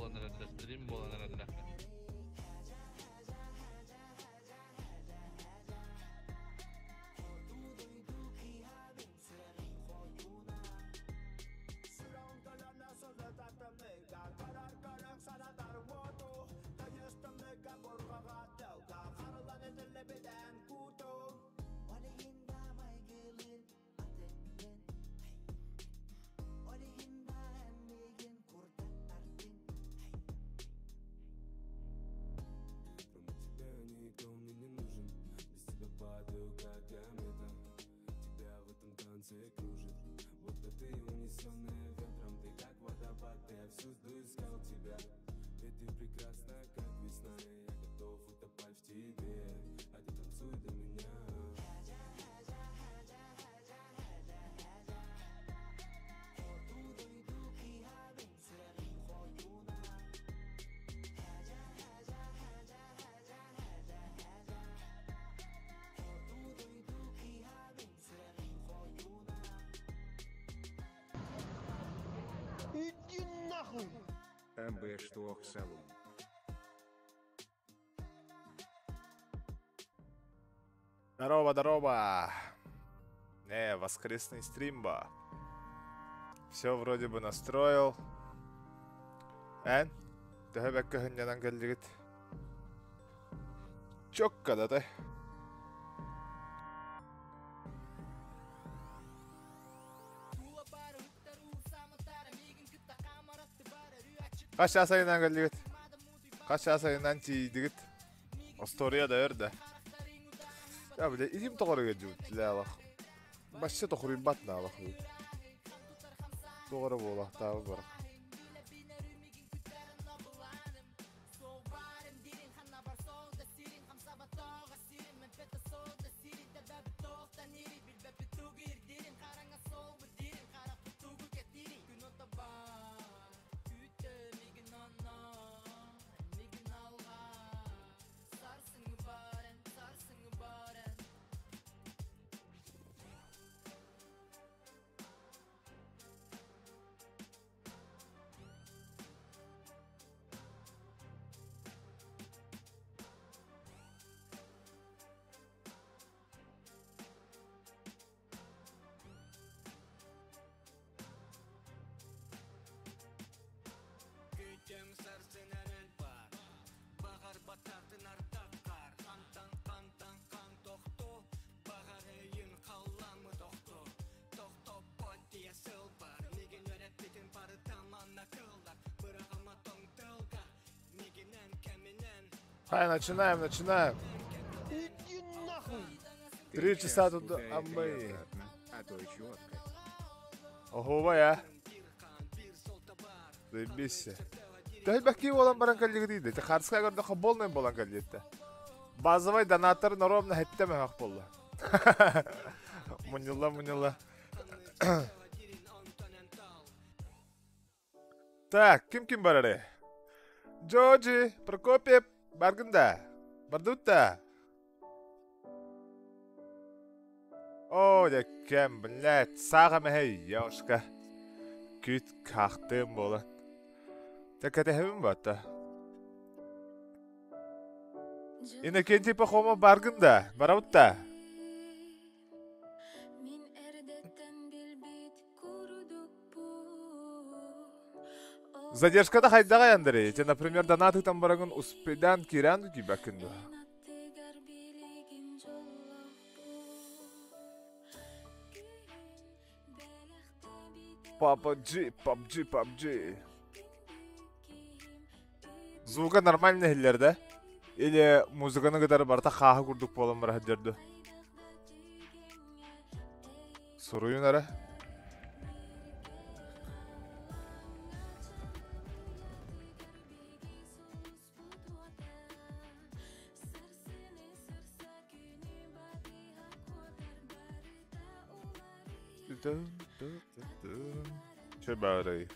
буолан эрэллэр, стрим буолан эрэллэр. Иди нахуй! МБ что салун. Здорово, здорово! Воскресный стримба. Все вроде бы настроил. Эн, төһө бэккэ хынньанан кэллигит? Чокка да ты. Хас чаас айынан кэллигит? Хас чаас айынан тиийдигит? Остуоруйа да өр да. Я, бля, илим тоҕоруга дьубут, лялах. Бачча тохуруйбат наалах. Тоҕоро буолахтаабы барах. Хай, начинаем, начинаем. Иди нахуй! 3 часа тут, а мы... А то четко. Ого, я. Заебись. Төһө буолан баран кэллигит дейді. Харска көрдөхө полный буолан кэллиэтте. Базовый донатор ровно хетте мөһөх болла. Муньулла, муньулла. Так, ким ким барары? Джорджи, Прокопьев, Баргында. Бардутта. О, кем, блядь, саға мәхей, яушка. Күт қақтым бола. Так это хемин батта. Иннокентий Пахомов баргында, барабытта. Задержка да хайдаға Андрей. Те, например, донаты там барагын успедан киран кибакынды. Папа G, PUBG, PUBG. Звука нормально да? Или музыканы кытары барта хааһы курдук буолан бара сылдьар Суруйун ара. Че баарай?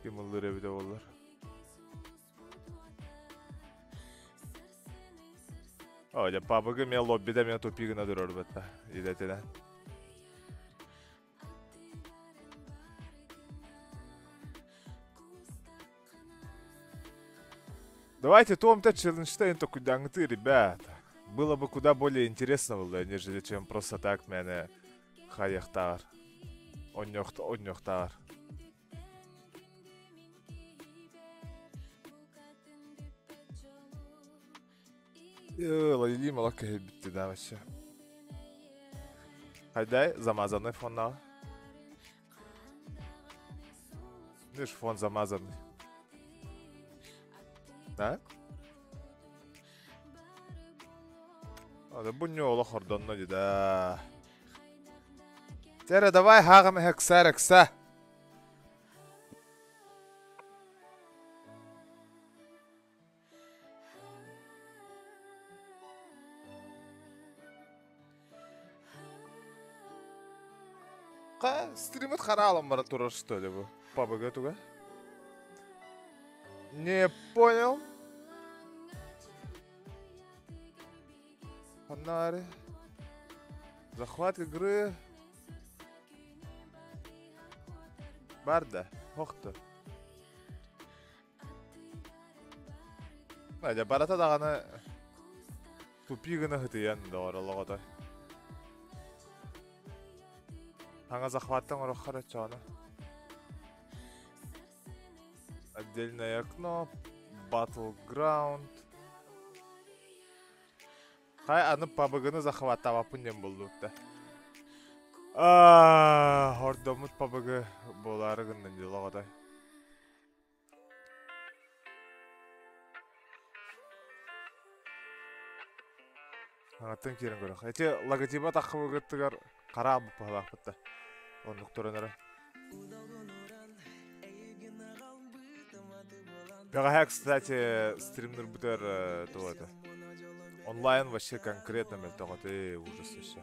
Ким ыллыр эбите боллар. О, дьэ, пабыгы мен лоббида мен тупигына турар бытта. Идетинен. Давайте том-то челленджтейн токуйдааҥҥытыы, ребята. Было бы куда более интересно было, нежели чем просто так мээнэ хайыахтааҕар. Онньуохтааҕар. Лалили мала кэһэйбитти да вообще. Хайдай замазанный фоннал. Видишь, фон замазанный. Да? А, да бу не олох ордонно ди да. Тера, давай хагам хекса рекса. Стримит хараалан бара турар что ли бу? ПБГ туга? Не понял. Фонари. Захват игры. Барда. Хохто. Дьэ, барата даҕаны тупи гына ытыйан доҕор олоҕото. Саҥа захваттан ороххор оччоҕуна. Отдельное окно, Battleground. Хай аны пабыгыны захваттаабаппын диэн буллубут да. Аа, хордоммут пабыгы буолаары гыннын дьыл оҕото. Аҥаттан киирэн көрөх. Эти логотиба таххыбыгыттыгар хара быһалаахпыт да. Оннук туран эрэ. Бэҕэһээ, кстати, стримнырбытыгар туох это? Онлайн вообще конкретно мөлтөх этэ, ужас вообще.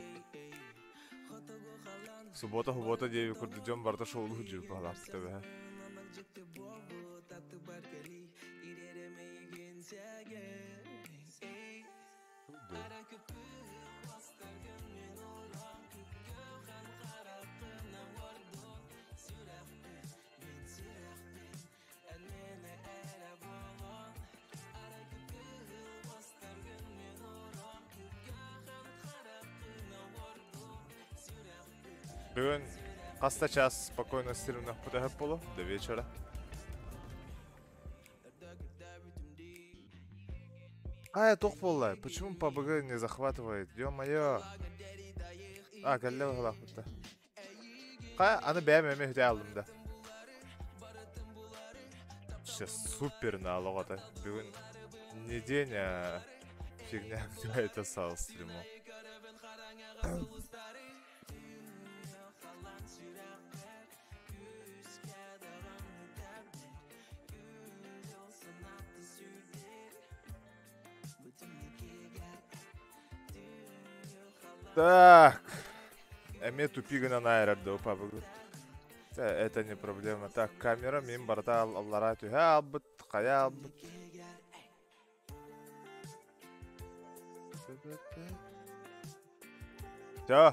Суббота, суббота диэби курдук дьон барыта шоулуу дьүл баһалаахпыт эбэһэ. Бүгүн хас да час спокойно стримнахпыт өһөп болу до вечера. А, туох буолла? Почему ПБГ не захватывает? Ё-моё. А, кэллэ быһалаахпыт да. Хайа, аны бэйэм эмиэ үтэ алдым да. Сейчас супер налог это. Бүгүн не день, а фигня какая-то стала стриму. Так. Эмиэ тупи гынан айрар да пабыгы. Это не проблема. Так, камера мин барыта аллара түһэ албыт, хайа албыт. Все.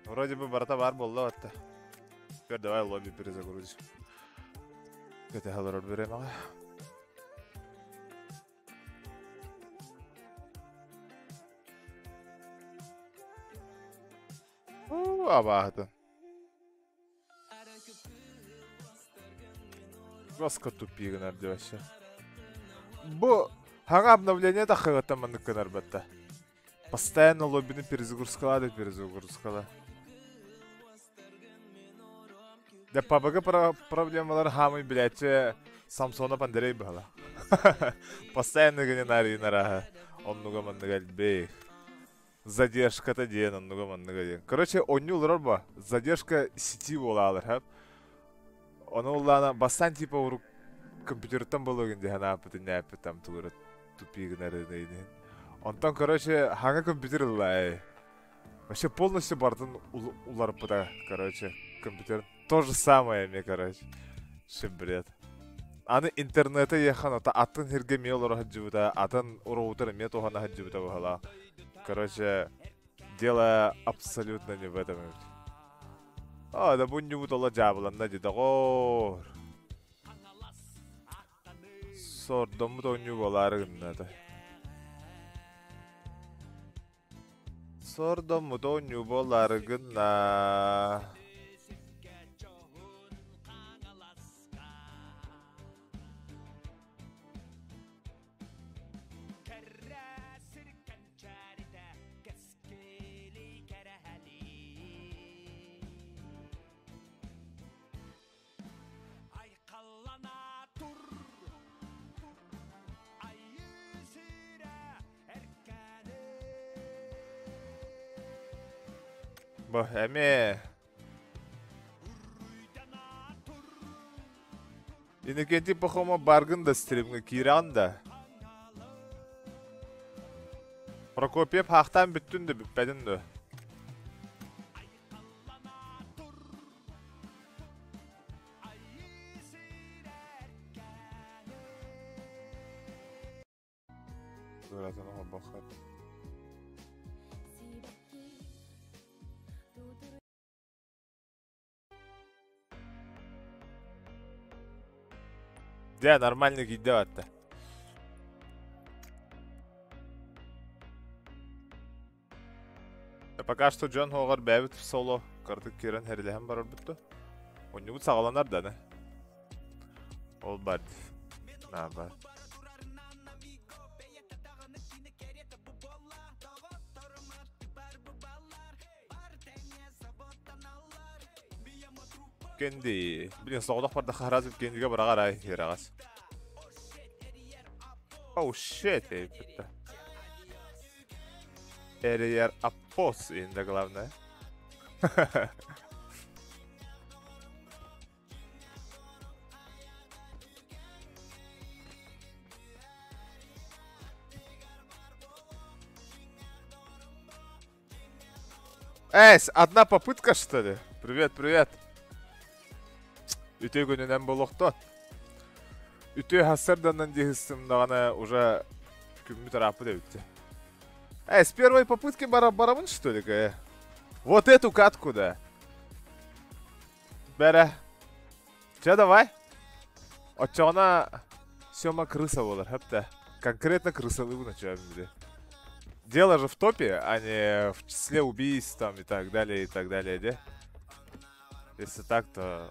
Вроде бы барыта бар буолла батта. Теперь давай лобби перезагрузим. Кэтэһэ олорор бириэмэҕэ. Абааһытын. Жестко тупи гынар дии вообще. Бу хаҥа обновление таххыгыттан маннык гынар батта. Постоянно лоббины перезагрузкала да перезагрузкала. Дьэ ПБГ проблемалар хаамый билээччи Самсонов Андрей быһала. Постоянно гынын арыйын оннуга манныга элбэх. Задержката диэн оннуга манныга диэн. Короче, онньу олорор ба. Задержка сети буолаалар хэп. Ону уллаана бастаан типа урук компьютертан болугун диэн ааппытын нээппит там тугура тупи гынарын Онтон, короче, хаҥа компьютер ылла Вообще полностью барытын уларыппыта, короче, компьютер. То же самое мне, короче. Вообще бред. Аны интернеты ехан ата атын хирге мел олоро сылдьыбыта, атын роутер эмиэ туһана сылдьыбыта быһалаах. Короче, дело абсолютно не в этом. А, да бу ньубут ола дьаабыланна дии, доҕоор. Сордоммут оонньуу буолаары гынната. Сордоммут оонньуу буолаары гынна. Бу эмиэ Иннокентий Пахомов баргын да стримҥэ киирэҕин да? Прокопьев хаахтаан бүттүн да бүппэтин дуо? Дуратын оһорбоххот. Дьэ, нормально киирдэ батта. Пока что дьон хоҕор бэйэбит соло кырдык киирэн хэрилэһэн барарбыт да. Онньубут саҕаланар да, Ол бар. Наба. Кенди. Блин, соҕотох бардахха хараас Кендигэ быраҕар ай ирэҕэс. Oh shit, эйбитте. Эрийэр аппос инде главное. Эс, одна попытка, что ли? Привет, привет. Үтүө күнүнэн буолуохтун. Үтүө хассарданан диһистим даҕаны уже күммүт ырааппыт эбит. Эй, с первой попытки бара барабын, что ли, э? Вот эту катку, да. Бэрэ. Че, давай. Оччоҕуна Сема крыса буолар, хөптө. Конкретно крысалыыбын оччоҕун били. Дело же в топе, а не в числе убийств там и так далее, и так далее, де. Если так, то...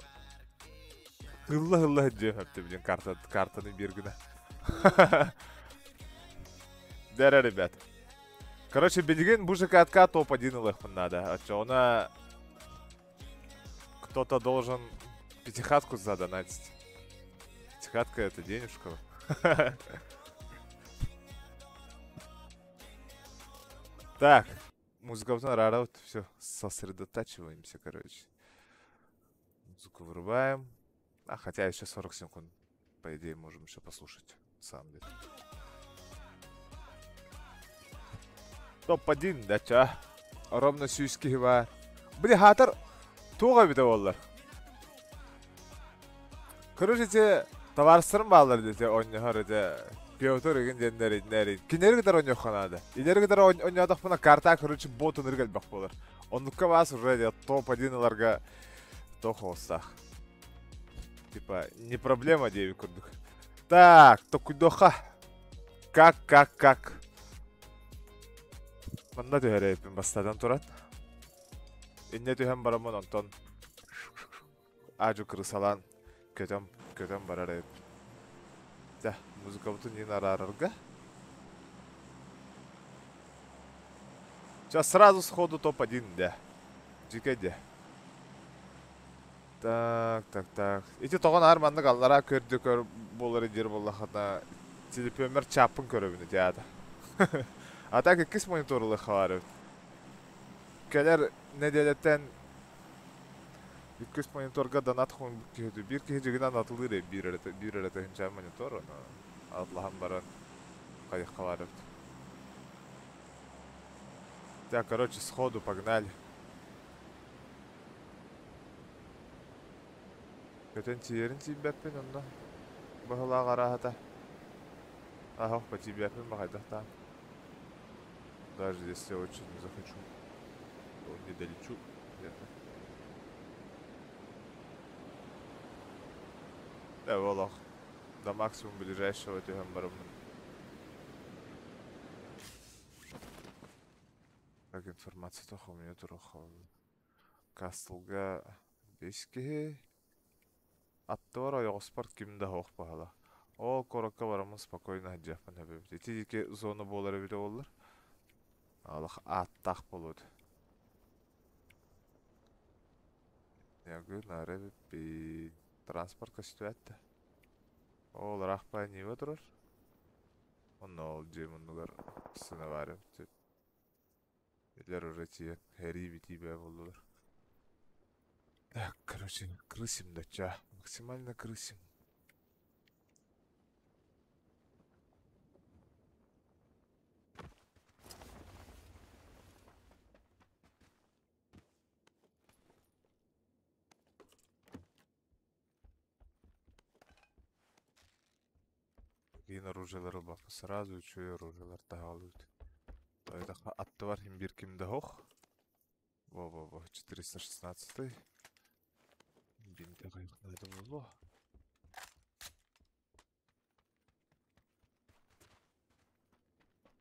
Ылла-ылла диэн хөптө, блин, карта, картаны биир гына. Дэрэ, ребят. Короче, билигин бу ЖК топ-1 ылыахпын надо. Оччоҕуна кто-то должен пятихатку задонатить. Пятихатка это денежка. Так, музыка рара, все, сосредотачиваемся, короче. Музыку вырубаем. А, хотя еще 40 секунд, по идее, можем еще послушать, на самом деле. Топ-1, да ча. Ровно сүүс киһи баар. Били хаатар туох эбитэ буоллар. Короче, ити табаарыстарым бааллар дии оонньоһор ити Петр игин диэннэр иннэр кинилэри кытары оонньуохха наада. Илэри кытары оонньоотохпуна карта короче бот ынырык элбэх буолар. Оннукка баас уже топ-1 ыларга туох оҕустаах. Типа не проблема диэбит курдук. Так, токуйдуохха. Как, как, как. Манна түһэрээппин бастатан туран. Иннэ түһэн бараммын онтон аадьу кырысалаан көтөн көтөн барар эбиппин. Дьэ, музыкабытын иин араарарга. Сейчас сразу сходу топ-1, да. Дьикэ дьэ. Так, так, так. Ити тоҕон аар маннык аллараа көрдө көр буолар диир буоллахына телепиомер чааппын көрөбүн ити аата. А так иккис монитор ылыахха баар эбит. Кэлэр нэдиэлэттэн иккис мониторга донат хомуйбут киһи биир киһи дьигинэн атылыыр э биир эрэ биир эрэ тыһыынча монитор ону атлаһан баран хайыхха баар эбит. Так, короче, сходу погнали. Көтөн тиийэрин тиийбэппин онно. Быһылаах арааһата. Ах, по тиийбэппин баҕайдахтаан. Даже если я очень не захочу, то не долечу где-то. Да, олох. До максимум ближайшего түһэн бараммын. Так, информация тоха у меня туруха. Кастылга 5 киһи. Аттыбар ойоҕоспор ким да суох баһала. Ол куоракка бараммын спокойно сылдьыахпын сөп эбит. Ити диэки зона буолар эбитэ буоллар. Алах ааттаах буолуо Ягы нары эбиппин. Транспорт көстүбэт да. Ол ыраах баай Нива турар. Онно ол дьиэ муннугар сына баар эбит. Илэр уже тиийэн һэрии битии бээ буоллулар. Так, короче, крысим дача. Максимально крысим. Киин оружиелары ылбаппын сразу үчүгэй оружиелар таһаалыыбыт. Тоойдоххо аттыбар иһин биир ким да суох. Во-во-во, 416 Бинтэ хайых наада буолуо.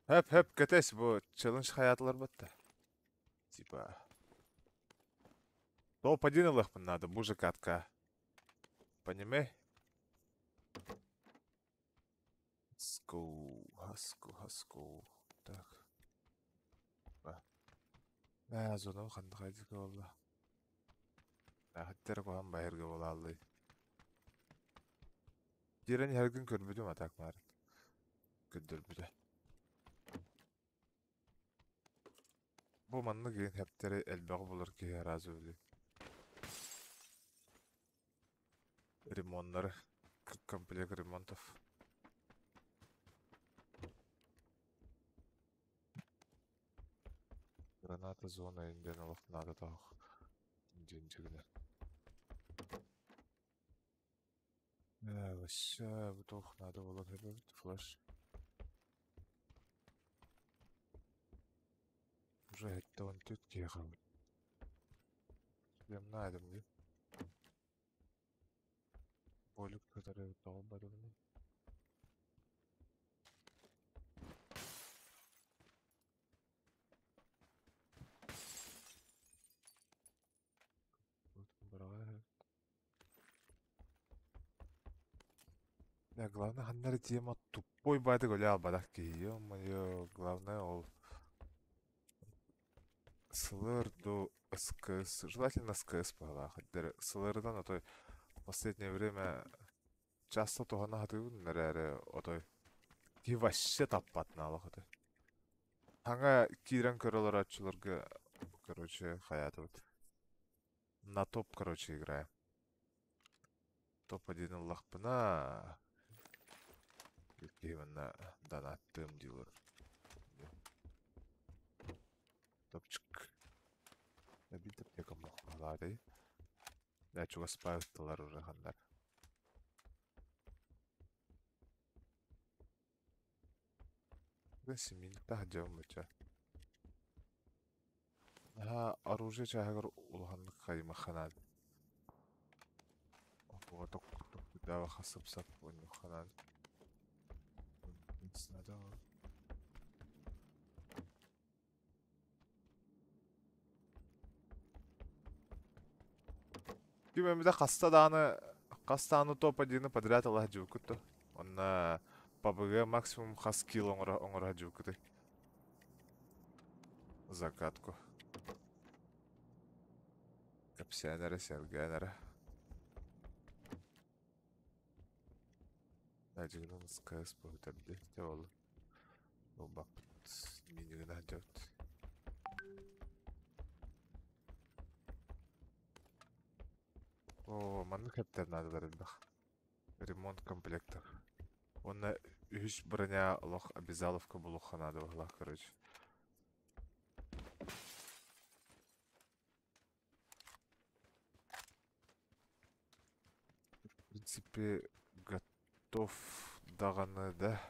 Хөп хөп кэтэс бу челлендж хайаатылар батта. Типа топ-1 ылыахпын наада бу же катка. Понимай? Let's go, let's go, let's go. Так. Ээ, зонам ханна хайдык буолла? Хаттер куһан баһырга буолааллый. Дирен иһэргин көрбүтүм атак маар. Көрдөрбүтэ. Бу маннык иһин хэптэри элбэҕи булар киһи араас өлүү. Ремоннары, комплект ремонтов. Граната зона диэн олох наада тоох диэн дьигинэ. Ээ, вообще бу туох наада буолан эбит флеш. Уже 74 киһи хаалбыт. Шлемна айдым дии. Болик кытары тоҕо барыбыный? Да, главное, ханнары тема тупой баады өлө албатах киһи. Ё-моё, главное ол СЛР до СКС, желательно СКС баҕалаах. СЛР-дан отой в последнее время часто туһана сатыыбын эрээри отой киһи вообще таппат наалах отой. Хаҥа киирэн көрө олорооччуларга, короче, хайаатыбыт. На топ, короче, играем. Топ-1 ыллахпына, киһи манна донаттыам дииллэр. Топчик. Эбит аптекам баҕалаатый. Да, чугас ыттылар уже ханнар. Симин таһдьабын бачча. Наһаа оружие чааһыгар улаханнык хайымахха наада. Оһуга токкудаба сып-сап ойнуохха наада. Надо. Ким эмитэ хаста даҕаны хас даҕаны топ-1 подряд ыла сылдьыбыккыт дуо? Уонна ПБГ максимум хас килл оҥоро оҥоро сылдьыбыккытый? Загадку. Кэпсээн эрэ, сэргээн эрэ. Дьигинэн СКС бүтэрди. Дьэ ол ылбаппыт. Минигин сылдьабыт. Оо, маннык хэптэр наадалар элбэх. Ремонт комплектов. Уонна үһүс броня олох обязаловка булуохха наада быһыылаах, короче. В принципе, готов даҕаны да,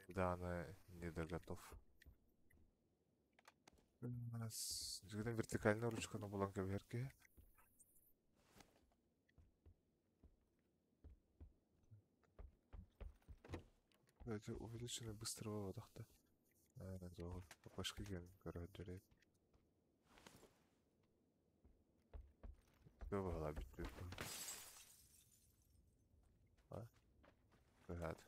даҕаны не да готов. Дьигинэн вертикальный ручканы булан кэбиһэр киһи. Это увеличенный быстрого вывода. Башка кэлин көрөдөрө. Баһыла бүттү. Быһаат.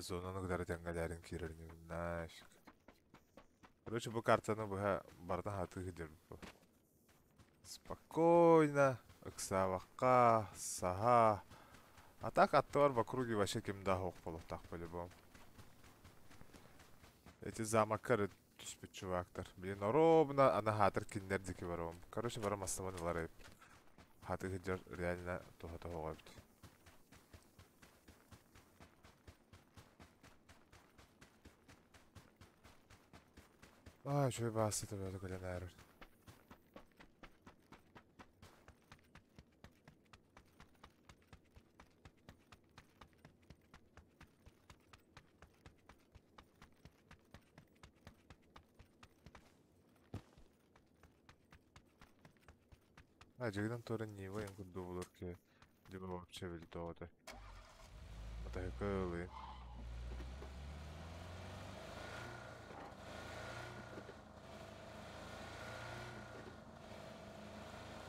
Зонаны кытары тэҥҥэлээрин киирэр нафиг. Короче, бу картаны быһа барытын хатыы сылдьар. Спокойно, ыксаабакка, саһа. А так аттыбар в округе вообще ким да суох буолуохтаах по-любому. Эти замоккар түспүт чувактар. Блин, ровно ана хаатыр кинилэр диэки барабын. Короче, бары массаман ылар эбит. Хатыы сылдьар реально туһата суох эбит. Аа, үчүгэй баасыта бөтө кэлэн аарар. А, дьигинэн туора Нива эҥин курдук булар киһи дьэ вообще билбит оҕото. Матаһыкы ылыйын.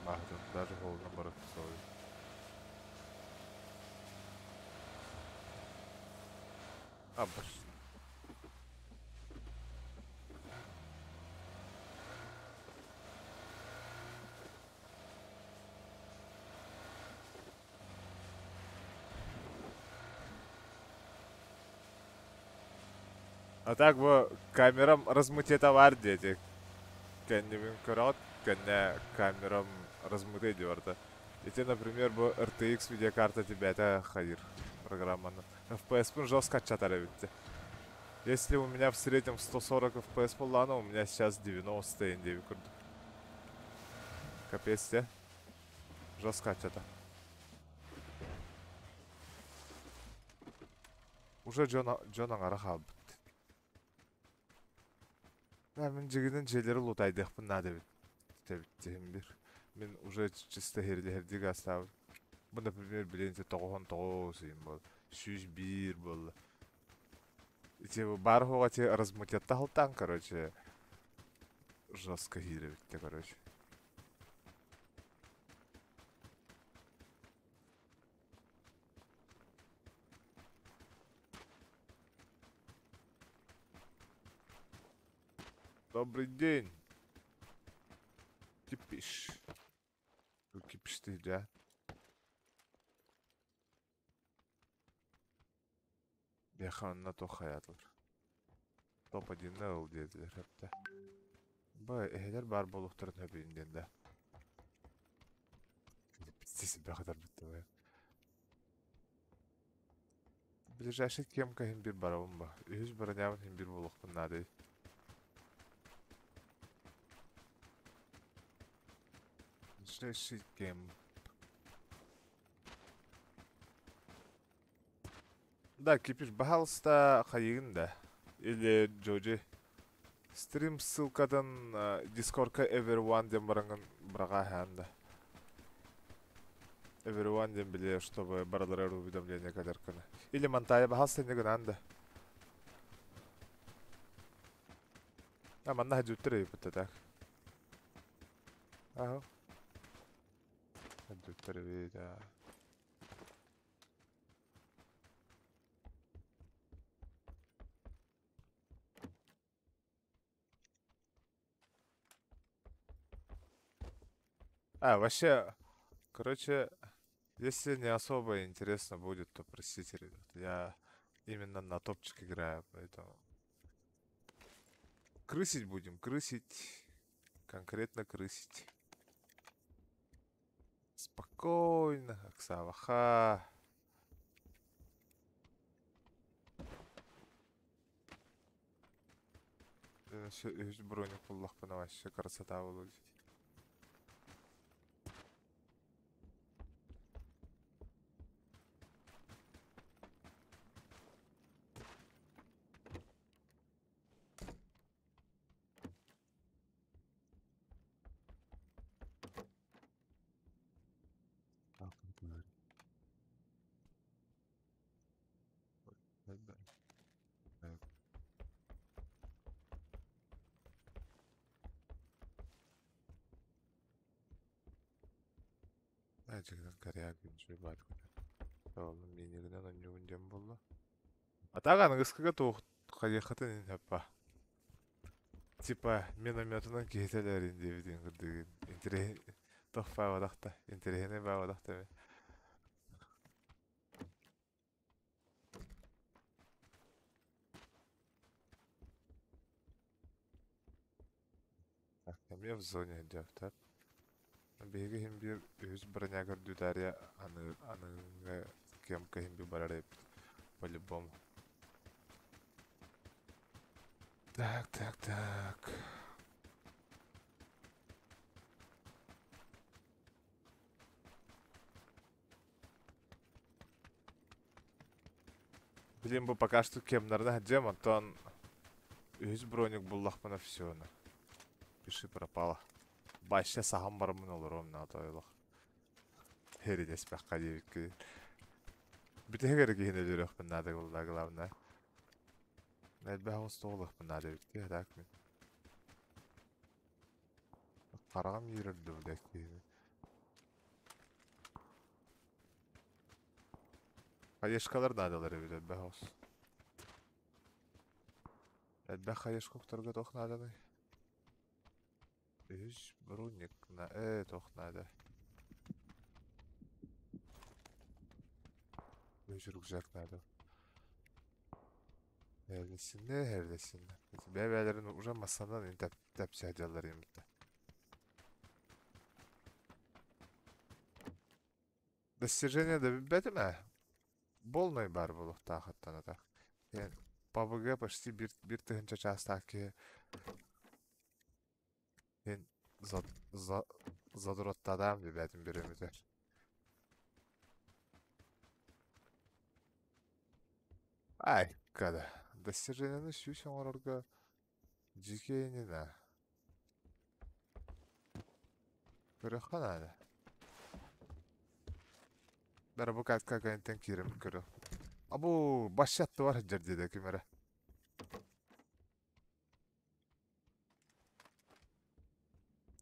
Баһытын даже холунан барар суолуй. А, баш. А так бу камерам размытиета баар диэти. Кэннибин көрөҕүт, кэннэ камерам размытый дии барда. Ити, например, бу RTX видеокарта тибэтэ хайыр программаны. FPS-пин жестко аччатар эбит. Если у меня в среднем 140 FPS буоллаҕына, у меня сейчас 90 диэби курдук. Капец те. Жестко аччата. Уже дьон, дьон аҥара хаалбыт. Да, мин дьигинэн дьиэлэри лутайдыахпын наада эбит. Тэбиттиһим бир. Мин уже чисто хердиһэрдик астаабыт. Бу, например, билин 99 ыйым буолла. 101 буолла. Ити баар хуга ти размытетта халтаан, короче, жестко хиирэбитте, короче. Добрый день. Кипиш. Кипишти, да? Биэхэ онно туох хайаатылар. Топ 1 ыл диэтилэр хэптэ. Бу эһэлэр баар буолуохтарын сөбүн диэн да. Пиздец бэхэтэр Ближайший кемка иһин бир барабын ба. Үһүс бронябын иһин бир буолуохпун наада. Ближайший кем. Да, кипиш, пожалуйста, хайыгын да. Или Джоджи. Стрим ссылкатын Дискордка Everyone диэн бараҥҥын быраҕаа да. Everyone диэн билиэ, чтобы барылара уведомление кэлэр гына. Или монтая, пожалуйста, не гынан да. А, манна хаджуттар эбит так. Ага. Хаджуттар эбит, да. А, вообще, короче, если не особо интересно будет, то простите, ребят. Я именно на топчик играю, поэтому... Крысить будем, крысить. Конкретно крысить. Спокойно, Оксаваха. Үс броник буллахпына вообще красота буолуо. Дьиҥинэн коряк үчүгэй баар Онно миинигинэн онньуубун диэн буолла. А так аныгыскыга туох хайыаххытын иһин хаппа. Типа минометунан киһитэлэрин диэбитин курдук интэриэһин туох баабатах да интэриэһинэй баабатах да Так, эмиэ в зоне дьахтар. Биһиги иһин биир үһүс броня көрдүү таарыйа аны аныгы кемка иһин биир барар эбит по-любому. Так, так, так. Блин, бу пока что кемнарына сылдьыам, онтон үһүс броник буллахпына все на. Пиши пропало. Баще саһан бараммын олоруом наада олох. Херидэспэххэ диэбиккин. Бүтэһик эрэ киһини өлөрүөхпүн наада буолла главное. Элбэх оҥостуохпун наада эбит дии, так мин. Хараҕым иирэр да блядь киһини. Хаешкалар наадалар эбит элбэх оҕус. Элбэх хаешка охторго туох нааданый? Үһүс броник на туох наада? Үһүс рюкзак наада. Эрлесиннэ, эрлесиннэ. Бэйэ-бэйэлэрин уже массанан тэпсэ сылдьаллар имитэ. Достижение да билбэтим ээ. Полный баар буолуохтаах оттон ата. ПВГ почти биир, биир тыһыынча чаастаах киһи Эн за, за, задроттадаам билбэтим биримитер. Ай, када. Достижениены сүүс оҥорорго дьикэй инина. Көрүөххэ наада. Бары бу катка кэнниттэн киирэн көрүөх. Абу башшатты бар сылдьар диэтэ ким эрэ.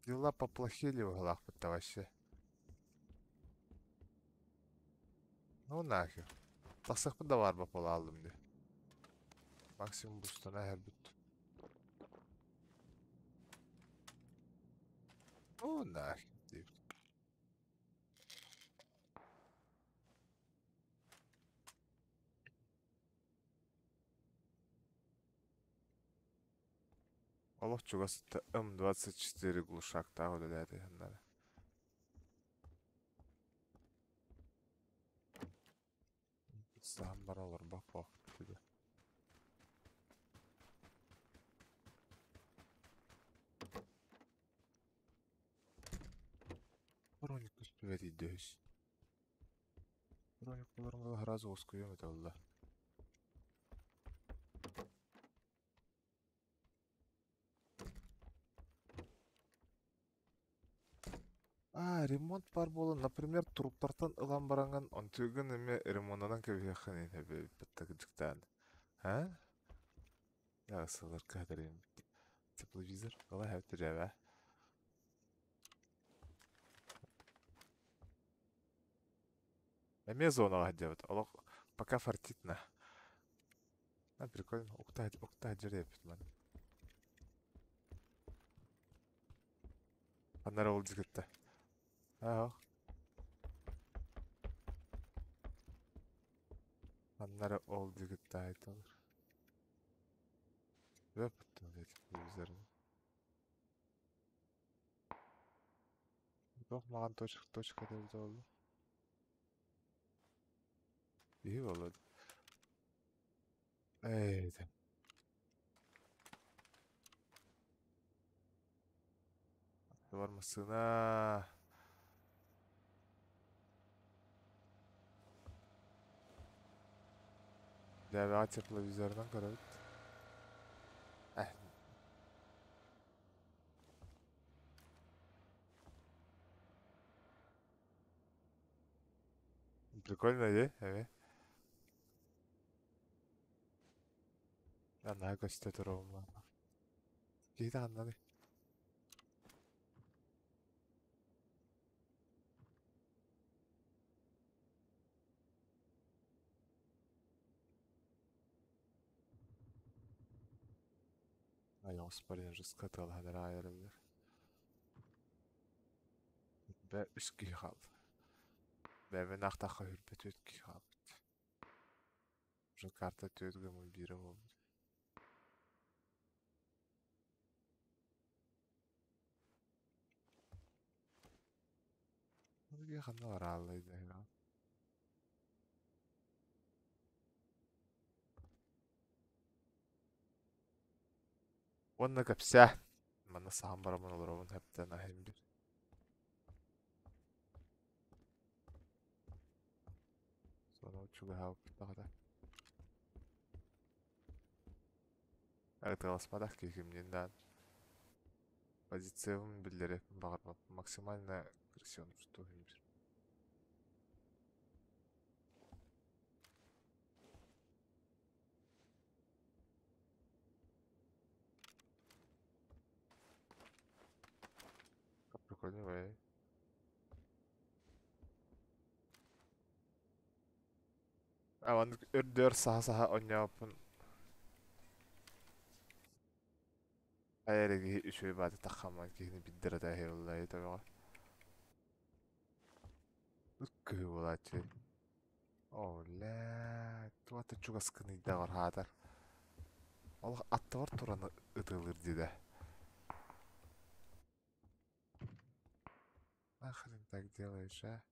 Дела поплохели быһыылаахпыт да вообще. Ну нахер. Тахсыахпын да баар боппулааллым дии. Максимум бустана иһэрбит. Ну нахер диэбит. Олох чугас М24 глушактаах үлэлээтэ иһиннэрэ. Саһан бара олорбоппо диде. Броник көстүбэт өйдөһүс. Броник буларым сразу уоскуйуом этэ буолла. А, ремонт баар буолан, например, труптартан ылан бараҥҥын, онтугун эмиэ ремоннанан кэбиһиэххин эбит дьыктаан. А? Сылар кадрым. Тепловизор. Ыла хэптирээбэ. Эмиэ зонаҕа сылдьабыт. Олох пока фартитна. А, прикольно. Укта, укта дьирэпит ман. Аннара ол дьикитте. Аа. Аннара ол дьикитте айталар. Өп, телевизорын. Туох маҕан точка точка диэбитэ буолла. Киһи буолла. Эй, Бар массыына. Дьээбэҕэ тепловизорынан көрөбүт. Э. Прикольно, дии, эми. Наһаа көстө турабын. Киһитэ ханнаный? Айаҕаспар жестко тыалаһан эрэ аайарыллар. Бэ үс киһи хаалла. Бэйэбин аахтахха үрбэ түөрт киһи хаалбыт. Уже карта түөрт гыммыт биирэ буолбут. Ол ханна барааллай да Уонна кэпсээ. Манна саһан бараммын олоробун хэптэн аһын бир. Соно чугаһаабыттаҕына. Ытыаласпатах киһи кимниин даҕаны. Позициябын биллэриэхпин баҕарбаппын. Максимально крысёныш тустуохум бир. Прикольный бай. А маннык өрдөөр саха-саха онньооппун айар киһи үчүгэй бааты таххамман киһини биддер атаһыыллай табаҕа. Кыһы буолааччы. Оо, лээ, туата чугаскыныйдаҕар хаатар. Олох аттыбар туран ытылыр дии Нахрен так делаешь, а?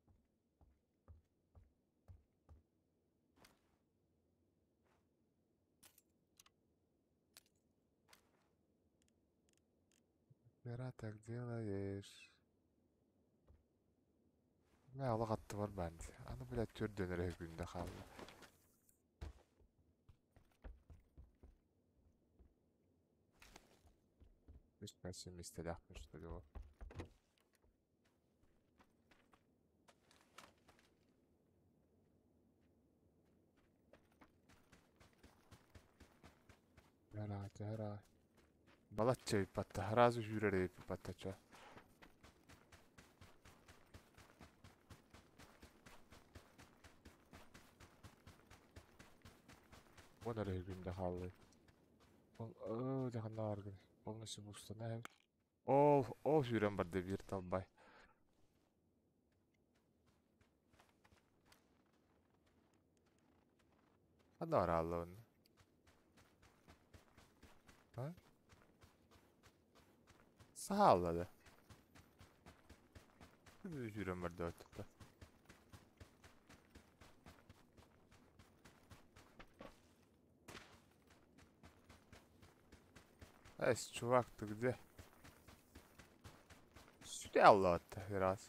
Нахера так делаешь? Мэ олох аттыбар баар дии. Аны, блядь, төрдөн эрэ күндэ хаалла. Үс миэстэлээхпин что ли ол. Ара, ара. Балачча ыйпатта, сразу сүүрэр ыйпатта чо. Уон эрэ күндэ хааллый. Ол оо дьаханна баргын. Полностью бустана эбит. Ол ол сүүрэн барда биир талбай. Ханна бараалла онно? А? Саалла да. Сүүрэн барда өттүттэ. Эс, чувак, ты где? Сюда аллаатта раз.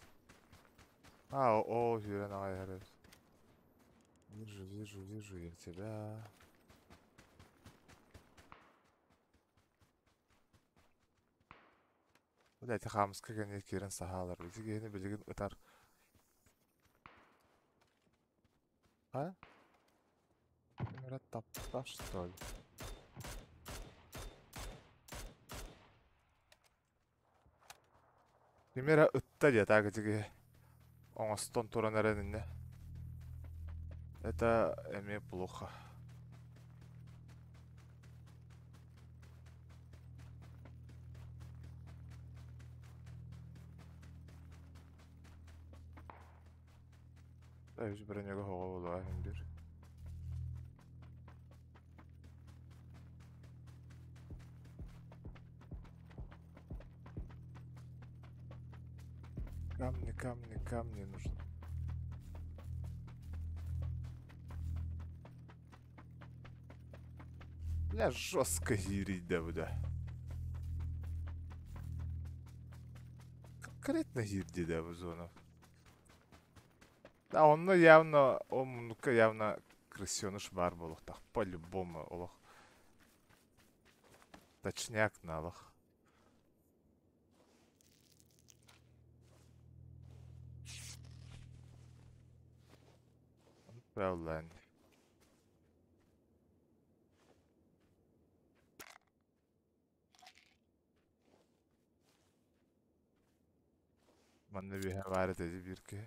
А, о, сүүрэн аҕай иһэр Вижу, вижу, вижу я тебя. Блядь, хаамыска кэннэ киирэн саһаалар. Ити киһини билигин ытар. А? Говорят, тапта, что ли? Ким эрэ ытта диэ так ити киһи оҥостон туран эрэн иннэ. Это эмиэ плохо. Үс бронёга хоҕо буолуо иһин Камни, камни, камни нужны. Бля, жестко гирить, бля. Конкретно гирди, да, в зону. Да, онно явно, ол муннукка явно крысёныш баар буолуохтаах. По-любому олох. Точняк налах. Правильно. Манна үөһэ баар этэ биир киһи.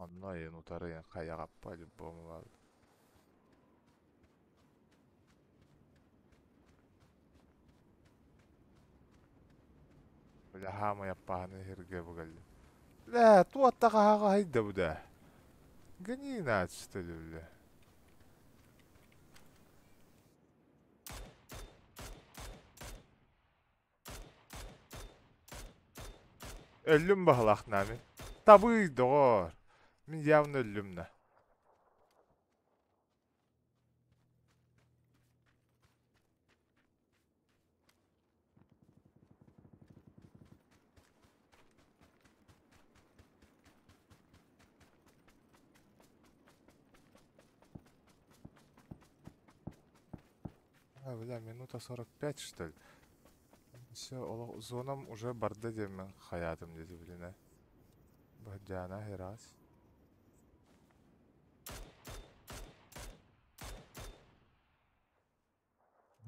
Манна айан утары хайаҕа по-любому баар. Бля, хаамай аппаһаны иһиргэ бугалли. Бля, туотта хаһаҕа хайда бу да. Гони нач, что ли, бля. Өллүм баһылаах нами. Табый, доҕор. Мин явно өллүм да. А, бля, минута 45, что ли? Все, зонам уже барда диэммин хайаатым диэти билинэ. Бадьаана херас.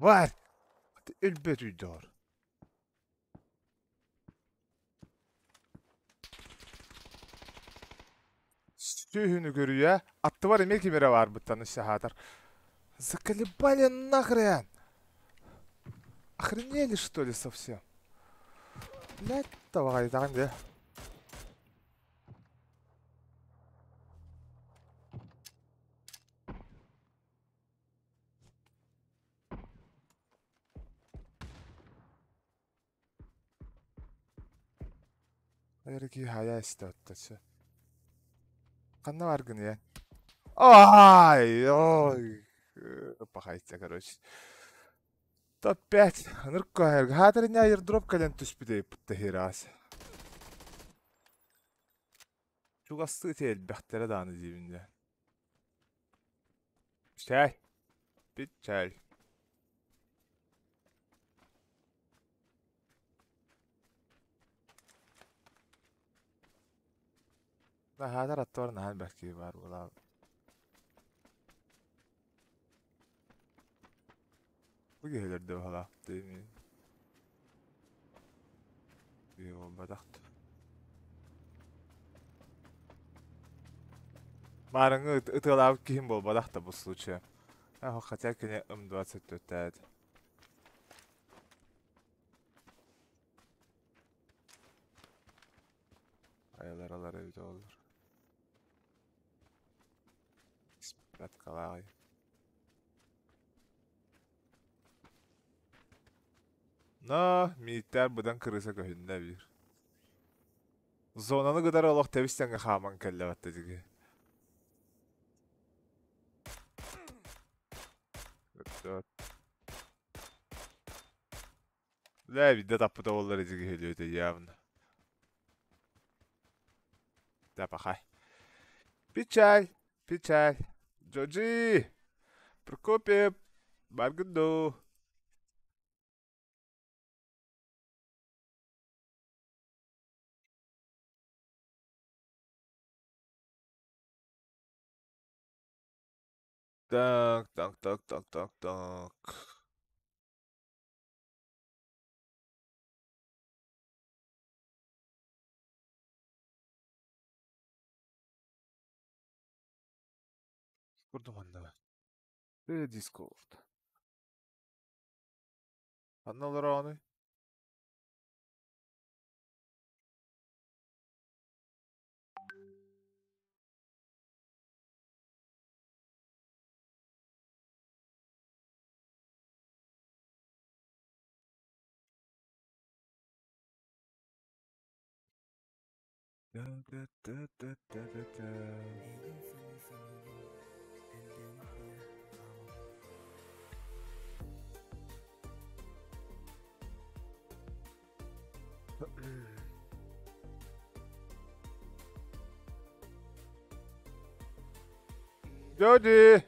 Бар! Өлбөт үйдоор. Сүһүнү көрүйэ, аттыбар эмиэ ким эрэ баарбыттан ысаһаатар. Заколебали нахрен! Охренели что ли совсем? Блядь, табаҕайдаҕын дьэ. Эрги хайа истэ Ханна баргын я? Ай, ой, пахайца, короче. Топ-5. Ныркко хаатырыня airdrop кэлэн түспүтэ путтахирас. Чугастыы элбэхтэрэ дааны диибин дьэ. Чай. Печаль. Наһаатар аттыбар наһаа элбэх киһи баар буолаа. Бу киһилэр да баһалаах дии. Киһи буолбатах. Маарыҥҥы ытыалаабыт киһим буолбатах да бу случае. Хотя кини М24 Айалар алар эбит олор. Спраткалааҕый. Но мииттээр быдан кырыса көһүннэ биир. Зонаны кытары олох тэбис тэҥҥэ хааман кэллэ батта диги. Бля, видно таппыта буоллар ити киһи явно. Да, пахай. Печаль, печаль. Джоджи! Прокопьев, баргын дуу? Так, так, так, так, так, так. Discord манна. Discord. Ханна олороҕунуй? Да-да-да-да-да-да. Дяди!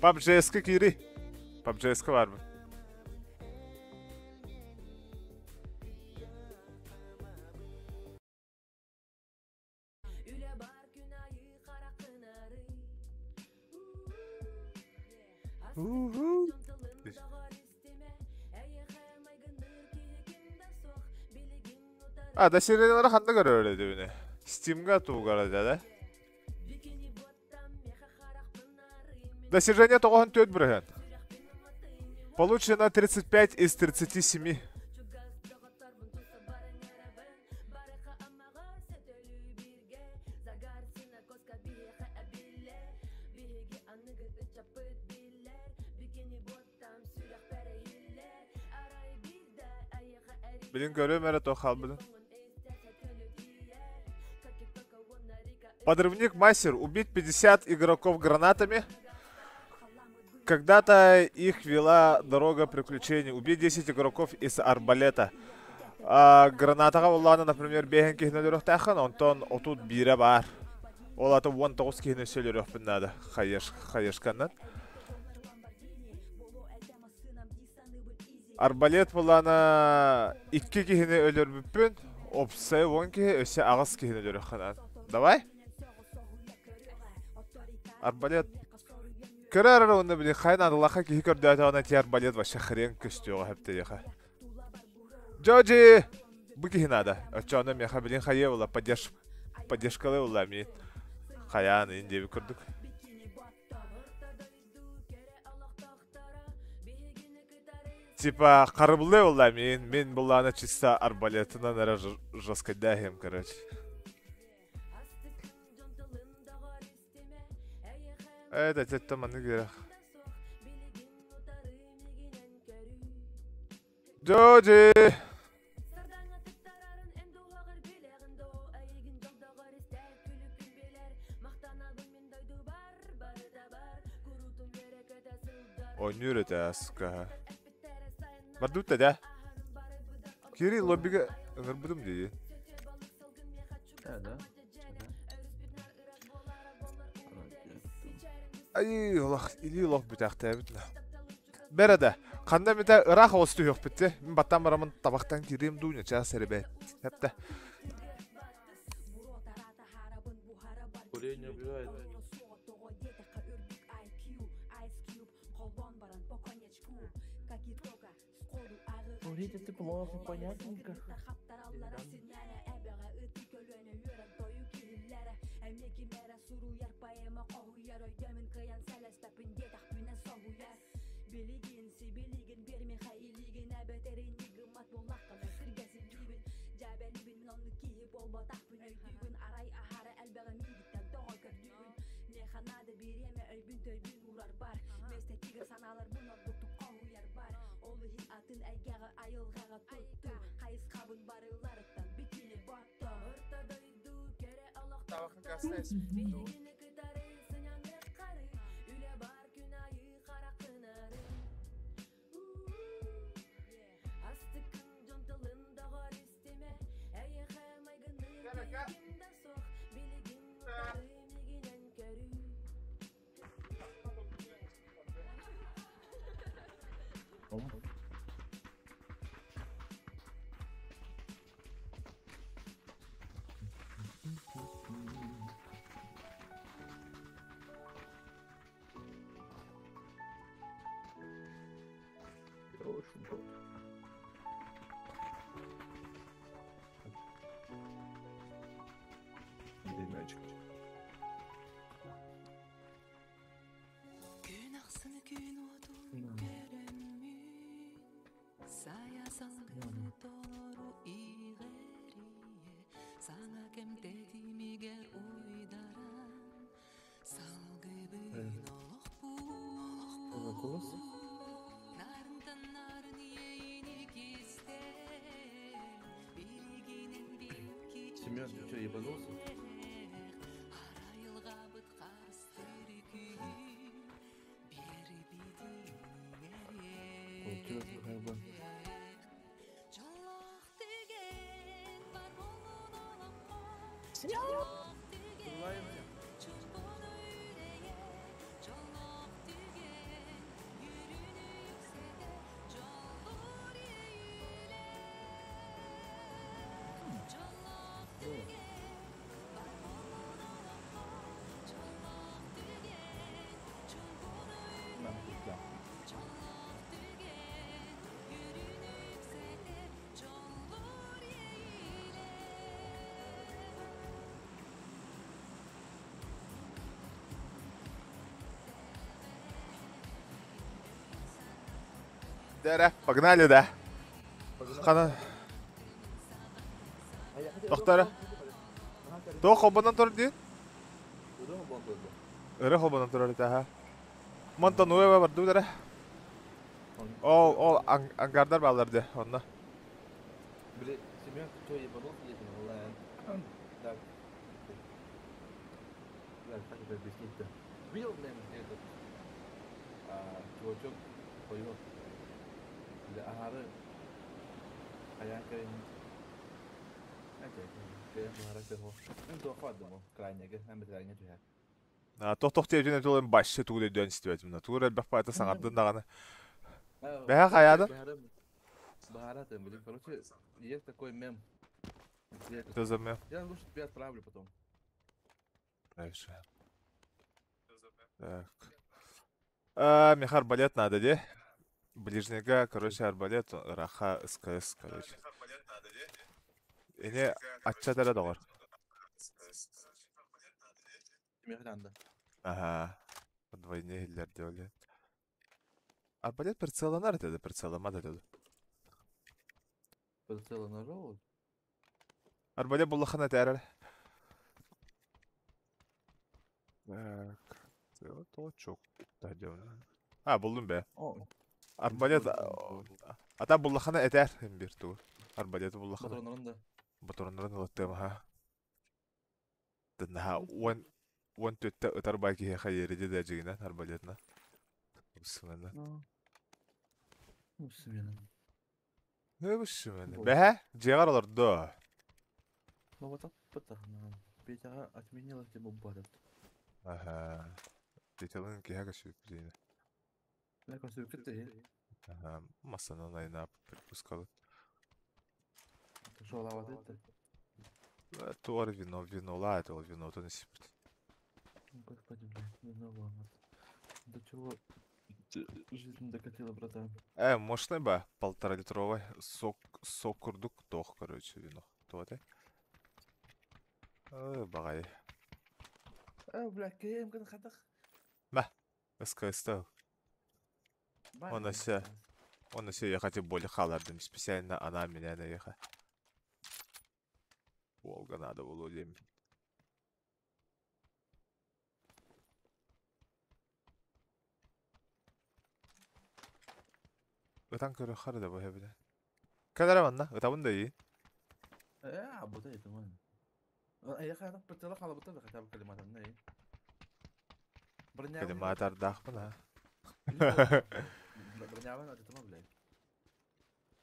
PUBG-ска киири. PUBG-ска баарбын. Уу-хуу. А, да сериялары ханна көрөр этибини? Steam'га туугара да? Достижение 94 бырыһыан. Получено 35 из 37. Билин көрүөм эрэ туох хаалбытын. Подрывник мастер убить 50 игроков гранатами. Когда-то их вела дорога приключений. Убить 10 игроков из арбалета. А, гранатаҕа буоллаҕына, например, биэһин киһини өлөрүөхтээххин, онтон 31-э баар. Ол ата 19 киһини өссө өлөрүөхпүн наада хаеш, хаешканнан. Арбалет буоллаҕына икки киһини өлөрбүппүн, опсай 10 киһи, өссө аҕыс киһини өлөрүөххэ наада. Давай. Арбалет Көрөр эрэ уонна били хайа наадалаахха киһи көрдөөтөҕүнэ ти арбалет вообще хрен көстүөҕэ сөптөйүөхэ. Джоджи! Бу киһи наада. Оччоҕуна миэхэ билин хайыа була поддерж поддержкалыы була миин. Хайаан иин диэбит курдук. Типа харыбыллыы буолла миин. Мин буллаана чисто арбалетынан эрэ жесткайдааһым короче. Это тетте маннык үөрэх. Джоджи! Ойнуур этэ сука. Бардут да? Кири лоббига ыҥырбытым дии. Да, да. Ай, олох, илии олох бүтээхтээбит на. Бэрэ да, ханна эмитэ ыраах оҕус түһүөхпүт те. Мин баттаан барамын табахтан киириэм дуу, ньачаас эрэ Хэптэ. Курение убивает. Курить это плохо, понятненько. Очень круто. Где мячик? Голос? Семен, ты что, ебанулся? Получилось как бы. Дэрэ, погнали, да. Хана. Тохтара. Тоқ холбонон тур дии? Өрө холбонон турар этэ, аха. Мантан уэба бардуу дэрэ. Ол, ол ангардар баалар дии, онно. Били, Семен, кто ебанул, онлайн. Так. Да, как это объяснить-то? Видел мем, где этот чувачок поет для Агары Аяка. Тох-тох диэбитин этилэн башшы тугу өйдөөн истибэтим. Тугу элбэх баайта саҥардын даҕаны. Бэһэ хайаада? Баһаратын, блин, короче, есть такой мем. Что за мем? Я лучше тебе отправлю потом. Дальше. Так. А, меха арбалет надо, де? Ближнего, короче, арбалет, раха, СКС, короче. Эне ачча доҕор. Мехранда. Ага. Вдвойне хиллер делали. Арбалет прицеланар это, прицеламат это. Прицеланар Арбалет буллахана тәрәр. Так. Точок. А, булдум бе. Арбалет ата буллахана этер бир ту. Арбалет буллахана. Батроннарын Батроннарын ылаттым ха. Днаха он он төттө ытар байки хайери де жигинен арбалетна. Усмена. Усмена. Не усмена. Бэхэ, жегар олорду. Ну вот так Петя отменила тему батат. Ага. Петялын киһэ көсүп Мен көсүп Ага, масанан айна припускалы. Что лава это? Туар вино, вино лает, ол вино то не сипит. Господи, блядь, вино ломат. До чего жизнь докатила, братан? Можно ба полторалитровый сок, сок курдук тох, короче, вино. То это? Багай. Бля, кем кын хатах? Ба, СКС Он ося. Он ося я хотел более халардым. Специально она меня наеха. Волга надо было дем. Ытан көрө хары да бу хэбине. Кадара манна, ытабын да и. Абыта это ман. Я хата прицела хала бута хотя бы коллиматор, не. Коллиматор дахпын а. Броняван это там, блядь.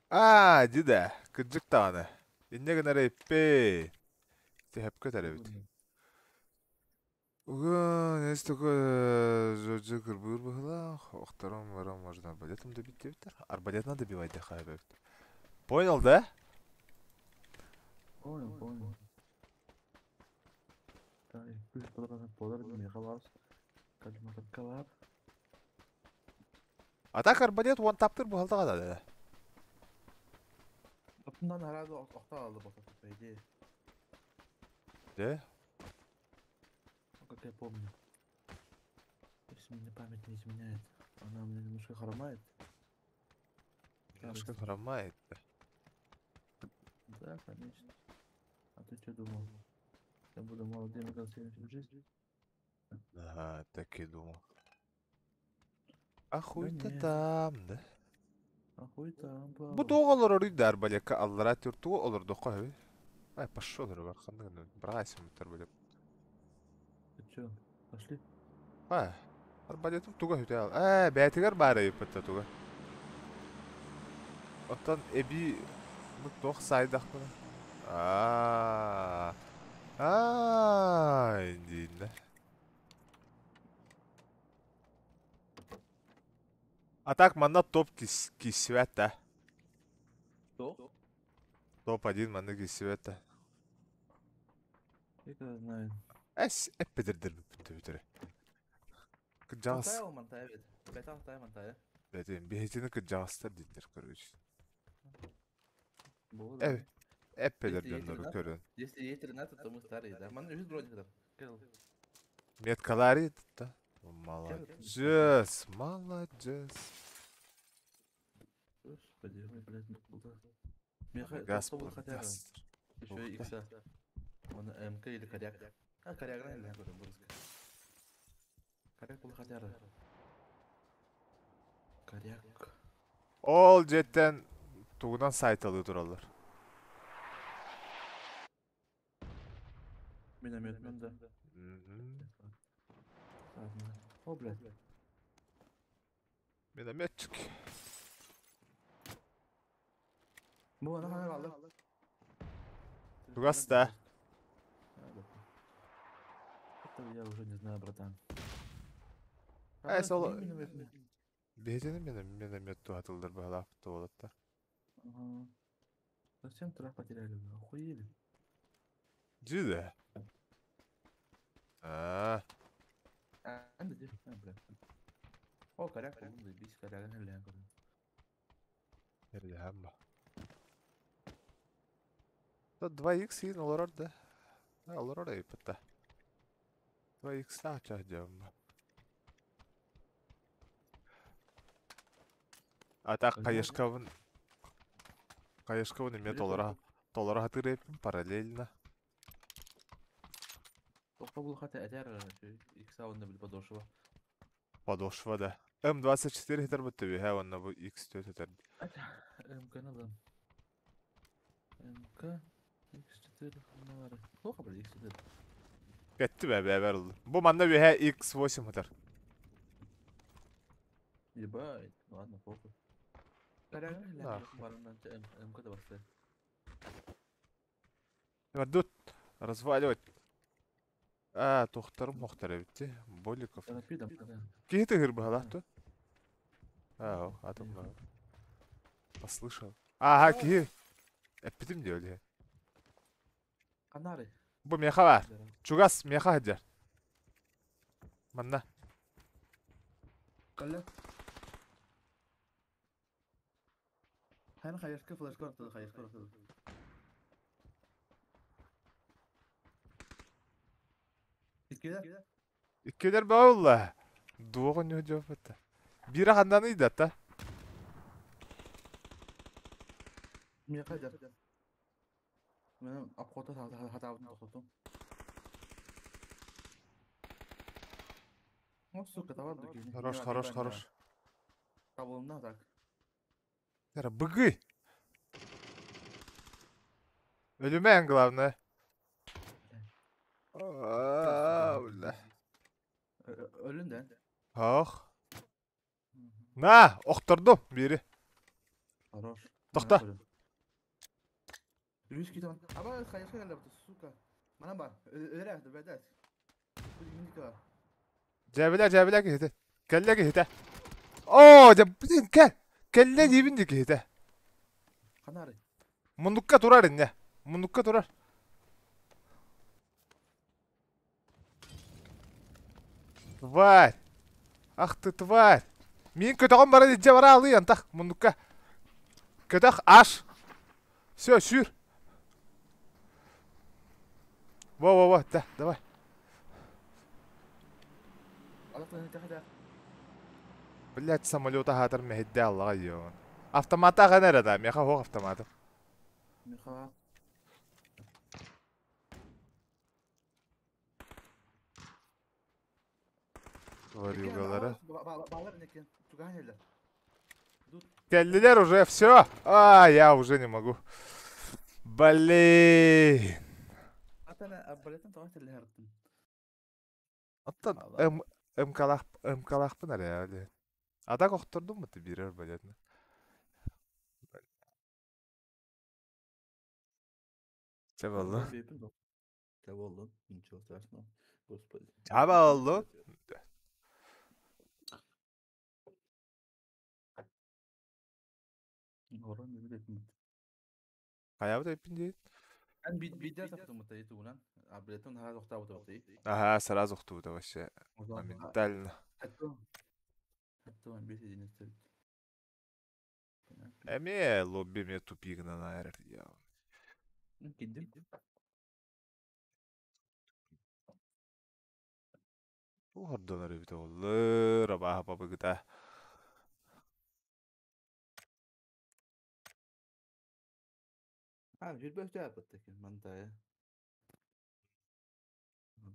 А, дида, кыджык тағаны. Инне гына рейппе. Ти хепке тәребит. Угун, есть такой Джокер был Втором вором можно арбалетом добить девять. Арбалет надо добивать, да, хайбет. Понял, да? Понял, понял. Так, плюс калар. А так арбалет вон таптыр бухалтага да, да. Аптынан herhalde okta aldı basa, по идее. Да? Как я помню. Если мне память не изменяет. Она у меня немножко хромает. Немножко хромает. Да, конечно. А ты что думал? Я буду молодым и красивым всю жизнь? Ага, так и думал. А хуй-то там, да? А хуй там, Бу тоҕолор орүйді арбалекка аллара түртугу олордоххо хэби. Ай, пошел бар, ханныгын брайсым арбалет. Ты чё, пошли? А, арбалетым туга хүтэ ал. Э, бәтигер бары юппатта туга. Оттон эби бу тох сайдахпына. А. А, индинне. А так манна топ кисвета. Что? Топ-1 манна кисвета. Я знаю. Эс эппедердер бүттү бүтүрө. Кыджаас. Бәтен бихетини кыджаастар диттер, короче. Э, эппедердер көрөн. Если есть 13, то мы старые, да? Ман үз броник Меткалари да. Молодец, молодец. Господи, ой, блядь, Меха Газ тохтобул хотя бы. газ. Еще икса. Он МК или коряк. А, коряк, наверное, говорю, по-русски. Коряк был хотя бы. Коряк. Ол дьиэттэн тугунан сайталыы тураллар. Минометмен, да. О, блядь. Минометчик. Бу ана хана алды. Чугас да. Это я уже не знаю, братан. Эй, сол- Биһитини миномет туһатыллар баһалаах туолатта. Ага. Совсем трап потеряли, бля, охуели. Дьиде. А, А, да, а, бля. О, коряк, он заебись, коряк, бля, коряк. эрдэһэммэ. 2x иин олорор да. Олорор эйпэтэ. 2x таача дьамма. А так хаешкабын хаешкабын эмиэ толоро толоро хатыр эппин параллельно. Тохтобул хата этэр икса онно бил подошва. Подошва да. М24 хитер бутты биһэ онно бу X4 хитер. МК надо. МК X4 навары. Плохо, блядь, X4. Кэтти бэ бэ бэр. Бу манна биһэ X8 хитер. Ебать, ладно, похуй. МК да басты. Дут разваливать. А, тохтарым хохтар эбитти. Боликов. Киһи тыгыр баһалаах ту? Аа, атым бар. Послышал. Ага, киһи. Эппитим диэ Канары. Бу меха бар. Чугас меха хадьар. Манна. Калля. Хан хаешка флешка ортады, хаешка ортады. Иккилер? Иккилер баулла. Дуоҕун ньүһү Бире хандан ыйдатта. Меха хадьар. Мен обхода хатабын тохтотум. О, сука, товар докини. Хорош, хорош, хорош. Табылымна так. Яра, быгы. Өлүмээн главное. Аа, бля. Өлүн да. Ох. На, охтордум бири. Хорош. Тохта. Русский там. Аба, хаешка келді, сука. Мана бар. Өле, бәдәт. Жабила, жабила киһите. Кэллэ киһите. О, дьэ, блин, кэл. Кэллэ диибин ди киһите. Канары. Мундукка турар инне. Мундукка турар. Тварь. Ах ты тварь. Мин көтөҕөн баран илдьэ бара алый антах мундукка. Көтөх аш. Все, сүүр. Во-во-во, да, давай. Блять, самолета хатар мехидде Аллаға йоон. Автомата гана да, меха хоқ автоматы. Меха. Тварюгалары. Келлилер уже, все. А, я уже не могу. Блин. Оттон МКлах МКлахпын эрэ. А так охтордум ты бирер блядь. Чэ болду. Чэ болду. Ничего страшного. Господи. Чэ болду. Орон билбеппин. Хайабыт эппин диит. Эн бидде тахтымыта итугунан. Абреттен хара тохтаабыт бакты. Ага, сразу охтубута вообще. Моментально. Хатто бес единиц. Эме лобби мне тупигна наверное. Я. Кидим. Туһардонар эбит оллur, абаха папыгыта. А, жүрбөс жаапыт мантая.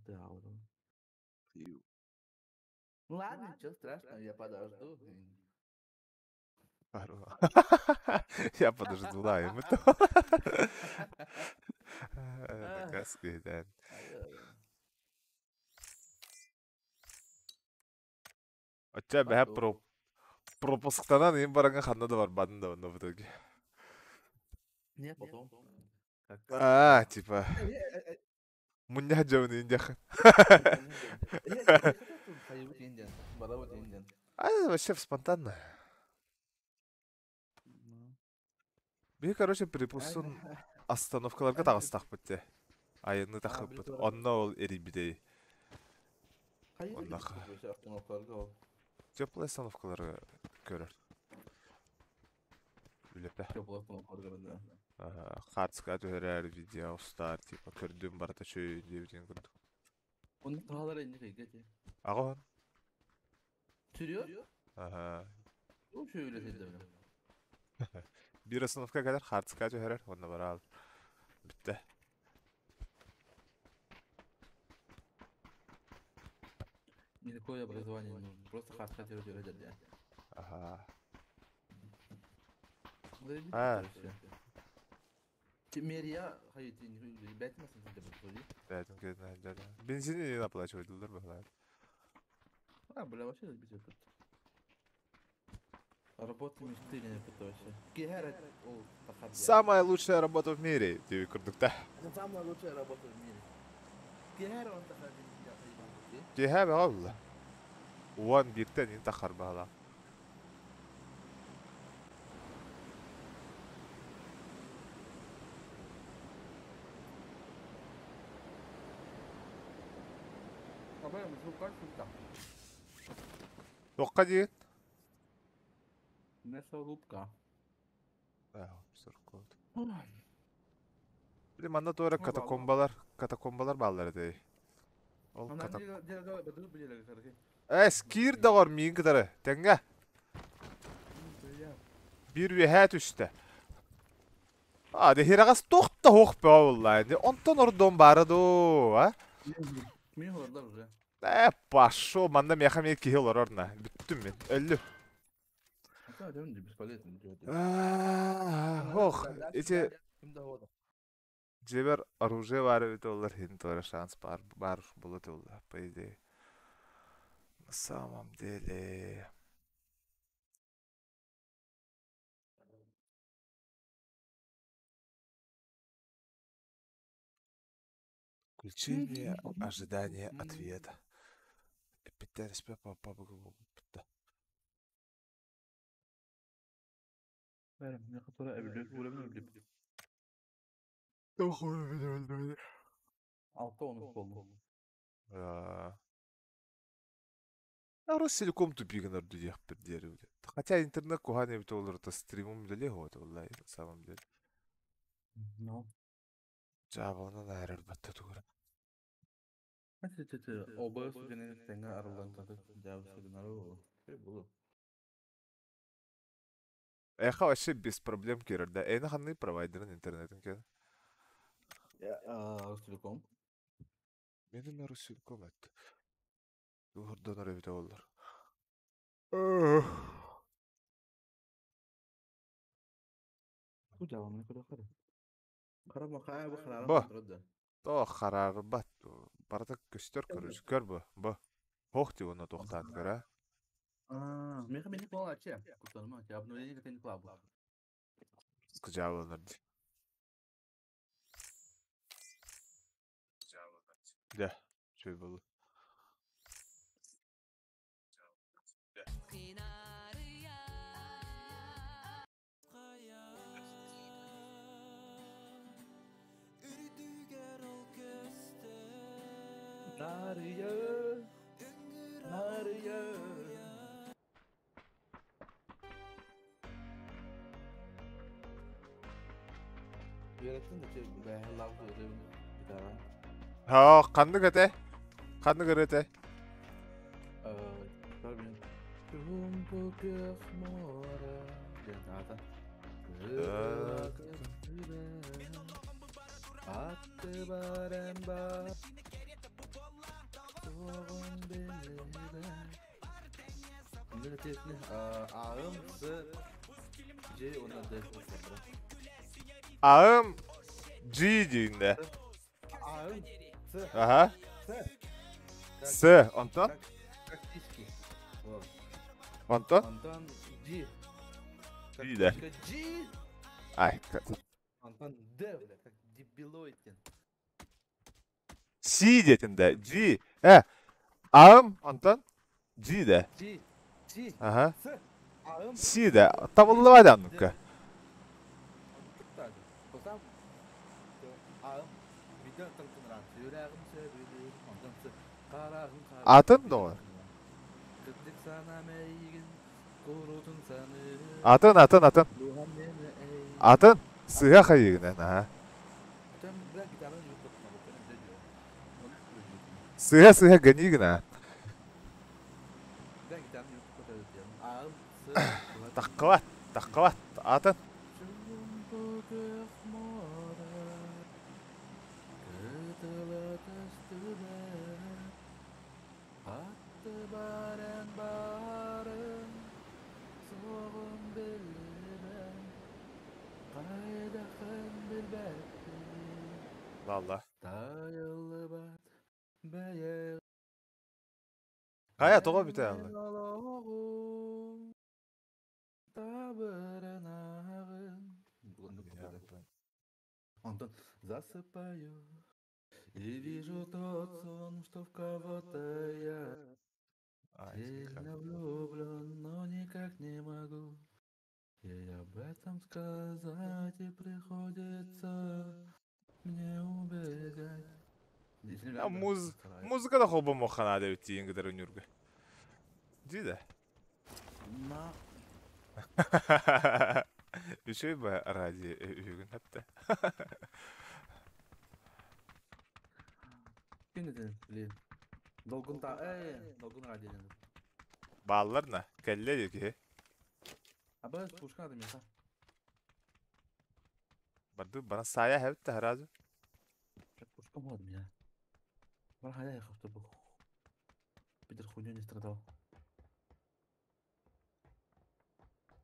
Да, Ну ладно, ничего страшного, я подожду. Я подожду, да, ему то. Наказ кыһытан. Очча бэһэ пропусктанан им баранга ханна да барбадын да онно в итоге. Нет, потом. Как? А, типа, мунньах дьабын индиах. А, вообще спонтанно. Би, короче, припустун остановкаларга таҕыстахпыт те. Айанны тахыппыт. Онно ол эрийбитей. Оннах. Теплая остановкалары көрөр. Үлэтэ. Хацка түһэрэр видео устар, типа көрдүм барыта чөй диэбитин курдук. Оны тағалар инде кайгати. Аҕаһын. Серьезно? Аха. Ну, что үлэтилди. Биир остановка кэлэр, хартыска түһэрэр, онно бараал. Бүттэ. Никакое образование не нужно. Просто хатка терять. Аха. А. Мерия бәтмәсен деп қойды. Бәтин кеден деді. Бензин не оплачивать бахлар. А, бля, вообще без опыта. Работа мечты не опыта вообще. Самая лучшая работа в мире, диви курдукта. Это самая лучшая работа в мире. Гехер он тахар. Киһэ бөҕө Уон бииртэн ин тахар баһала. Тоққа дейін? Мясорубка. Били манна туора катакомбалар, катакомбалар бааллар этей. Ол катак... Эс, киир доҕор миин кытары, тэҥҥэ. Биир үөһээ түстэ. А, дехирагас тохта хоох бөҕө Онтон ордон баара дуу, а? Мин олордор уже. Э, пошел, манна миэхэ эмиэ киһи олорор на. Бүттүм мин, өллүм. Ох, эти Жебер оружие бар эбит олар хин туора шанс бар бар болот олла, по идее. На самом деле. Включение ожидание ответа. Ростелеком тупиган Хотя интернет кухани бит олар то стримум деле вот валлахи на самом деле. Ну. Жабона наэрэр батта тугара. OBS тэҥэ арыллан буолу. Эхо вообще без проблем кирер да. Эйна ханны провайдерын интернетин кен. Ростелеком. Менин Ростелеком эт. Туһурдонор эбите оллар. Бу. То харарбат. Барда көстөр көрүс. Көр бу. Бу. Хох ти оны тоқтан көр, а? А, меха мени клала че. Кутанма, че обновление как не клабу. Скажаланар ди. Да, чөй болу. Нария, Нария. Үөрэттин да бэһэ лав гитара. Ha, ханнык этэ? Ханнык ырыта? Чумпу көх мора. Диэн аата. Аым G диинде. Ага. С. Онтон? Онтон? G. G да. Ай. Антон Д, бля, как дебилоид. С диэтин да. G. Э. Аым, Антон? G да. G. G. Ага. С. Аым. С да. Табыллыба да оннукка. Атын доҕор. Атын, атын, атын. Атын. Сыһа хайыгынан, аха. Сыһа сыһа гынигына. Таххыбат, таххыбат, атын. Валла. Хайа тоҕо бүтэ алла? Антон, засыпаю и вижу тот сон, что в кого-то я сильно влюблен, но никак не могу ей об этом сказать, и приходится мне убегать. Муз... Музыка да холбомуохха наада эбит тиийэн кытары үнүргэ. Дии да. На. Үчүгэй ба ради үһүгүн хатта. Блин. Долгун та э, долгун ради. Бааллар на, кэллэ дии киһи. Аба пушка надо меха. Барды бана саайа хэбит сразу. Пушка мод меня. Бар чтобы Питер хуйню не страдал.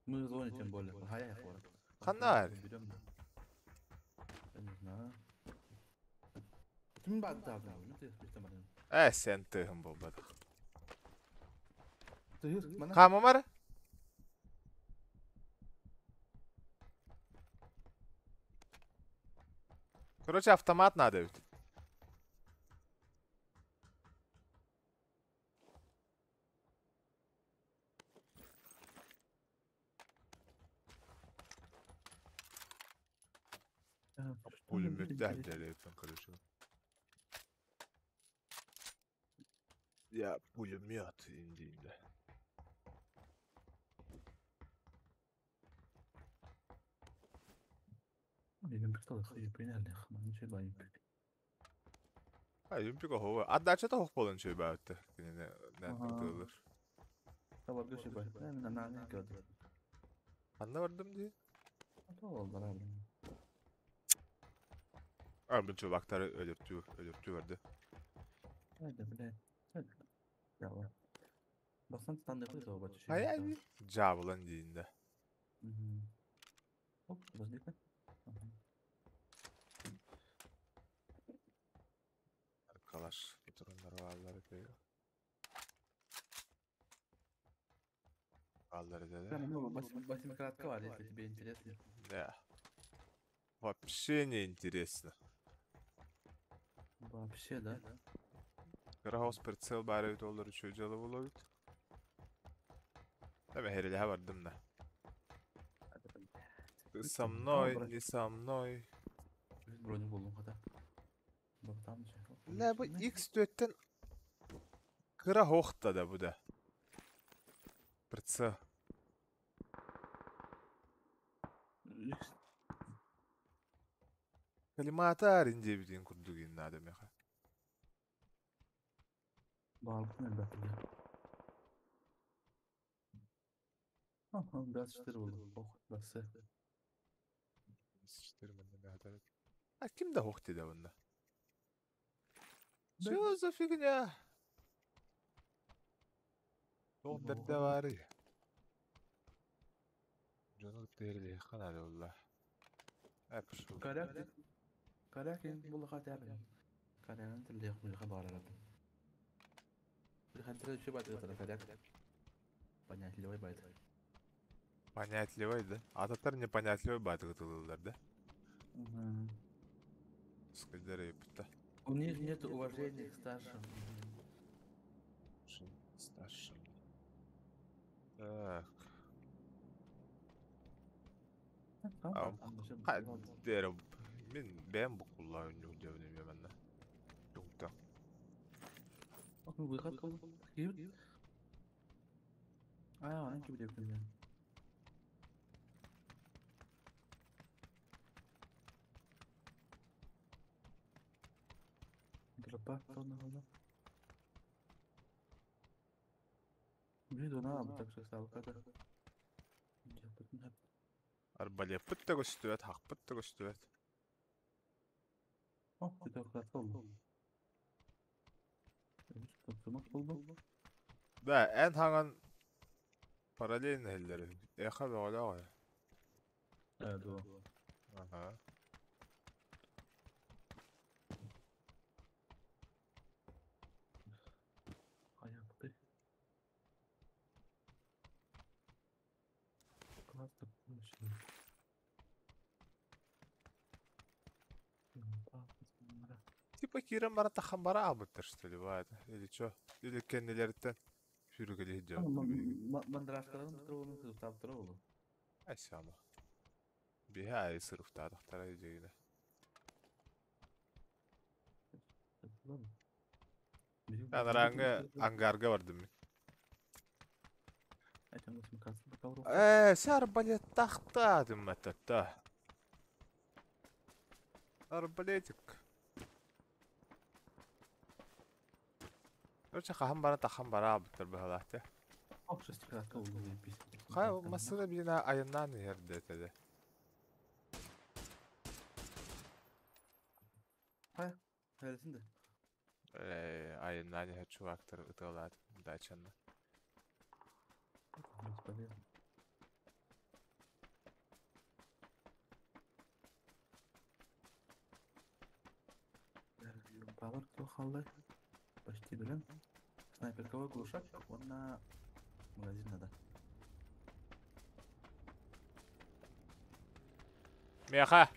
Мы в зоне тем более. Хая хватит. Ханна Берем. Я не знаю. Ким баатта Э, сен тыһым буолбатах. Хаамамар? Короче, автомат надо ведь. Пулемет делается, короче. Я пулемет индийда. Юмпик оһуо. Аддачата ох болон чөйбәтте. Кинини нәттылыр. Анна бардым дии. А, бу чувактары өлөртүү, өлөртүү барды. Хайа жабылан диинде. Калаш турундар баалар эте. Баалар эте. Восьмикратка бар, если тебе интересно. Да. Вообще не интересно. Вообще, да? Кыра прицел бары бит олар үчү жылы болот. Эме хериле бардым да. Ты со мной, не со мной. Броню болдум хата. Лә бу X4-тен кыра хохта да бу да. Прицел. Коллиматор инде битин курдугин надо меха. Баалбытын элбэхтик. 24 болду. Ох, басы. 24 мында меха. А ким да хох деди бunda? Чё за фигня? Туох бэрдэ баарый? Дьону кытта иһиллиэххэ наада буолла. Ээ, пошел. Коряк, коряк булаха тәрин. Корягын теллех милха барар. Билхантра үчү байтыгытара коряк. Понятливый байт. Понятливый, да? Ататтар непонятливый байтыгытылылар, да? Угу. Скальдера епта. У них нет уважения к старшим. Старшим. Так. Хайдер мин бэйэм буккуллаан диэбин манна. Тугта. Выход киир. Аа, онон кибидэппин. Дропа тонна. Блин, она так что стал когда. Арбалеппыт да көстүбэт, хахпыт да көстүбэт. О, это хатыл. Да, эн хаҥан параллельно иһиллэр. Эхо бөҕөлөөх. Ээ, дуо. Аха. Хайапты. Класс такой. Типа киирэн баран таххан бара аалбыттар что ли баайда? Или чё? Или кэннилэриттэн сүүрүкэлиһи дьон. Мандражкаларын туругун сыптаптыра олу. Айсама. Биһи аайы сырыфтаатахтара дьиэгинэ. Анараҥҥа ангарга бардым мин. Ээ, сэ арбалеттахтаатым этэ. Арбалетик. Короче, хаһан баран таххан бара аалбыттар быһалаах те. Шестикратка улуу Хай массыына биина айаннаан иһэр дэтэ. Хайрасында. Ээ, айаннаан иһэр чувактар ытыалаат дачанна. Бесполезно. Павар халлай. Почти билен. Снайперковый глушак, он на магазин надо. Меха!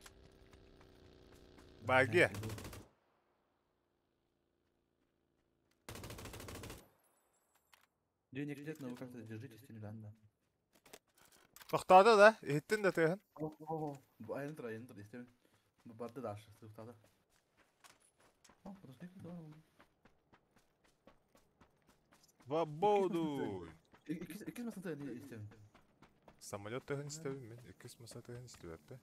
Баги! Денег нет, но вы как-то держитесь, да. Тохтоото да? Иһиттин да тыаһын? Айан тұр, айан тұр, естемін. Барды да ашы, сыықтады. О, подожди, давай. Свободу! Иккис масын тыгын истемин. Самолет тыаһын истэбин мин. Иккис маса тыаһын истибэппэ.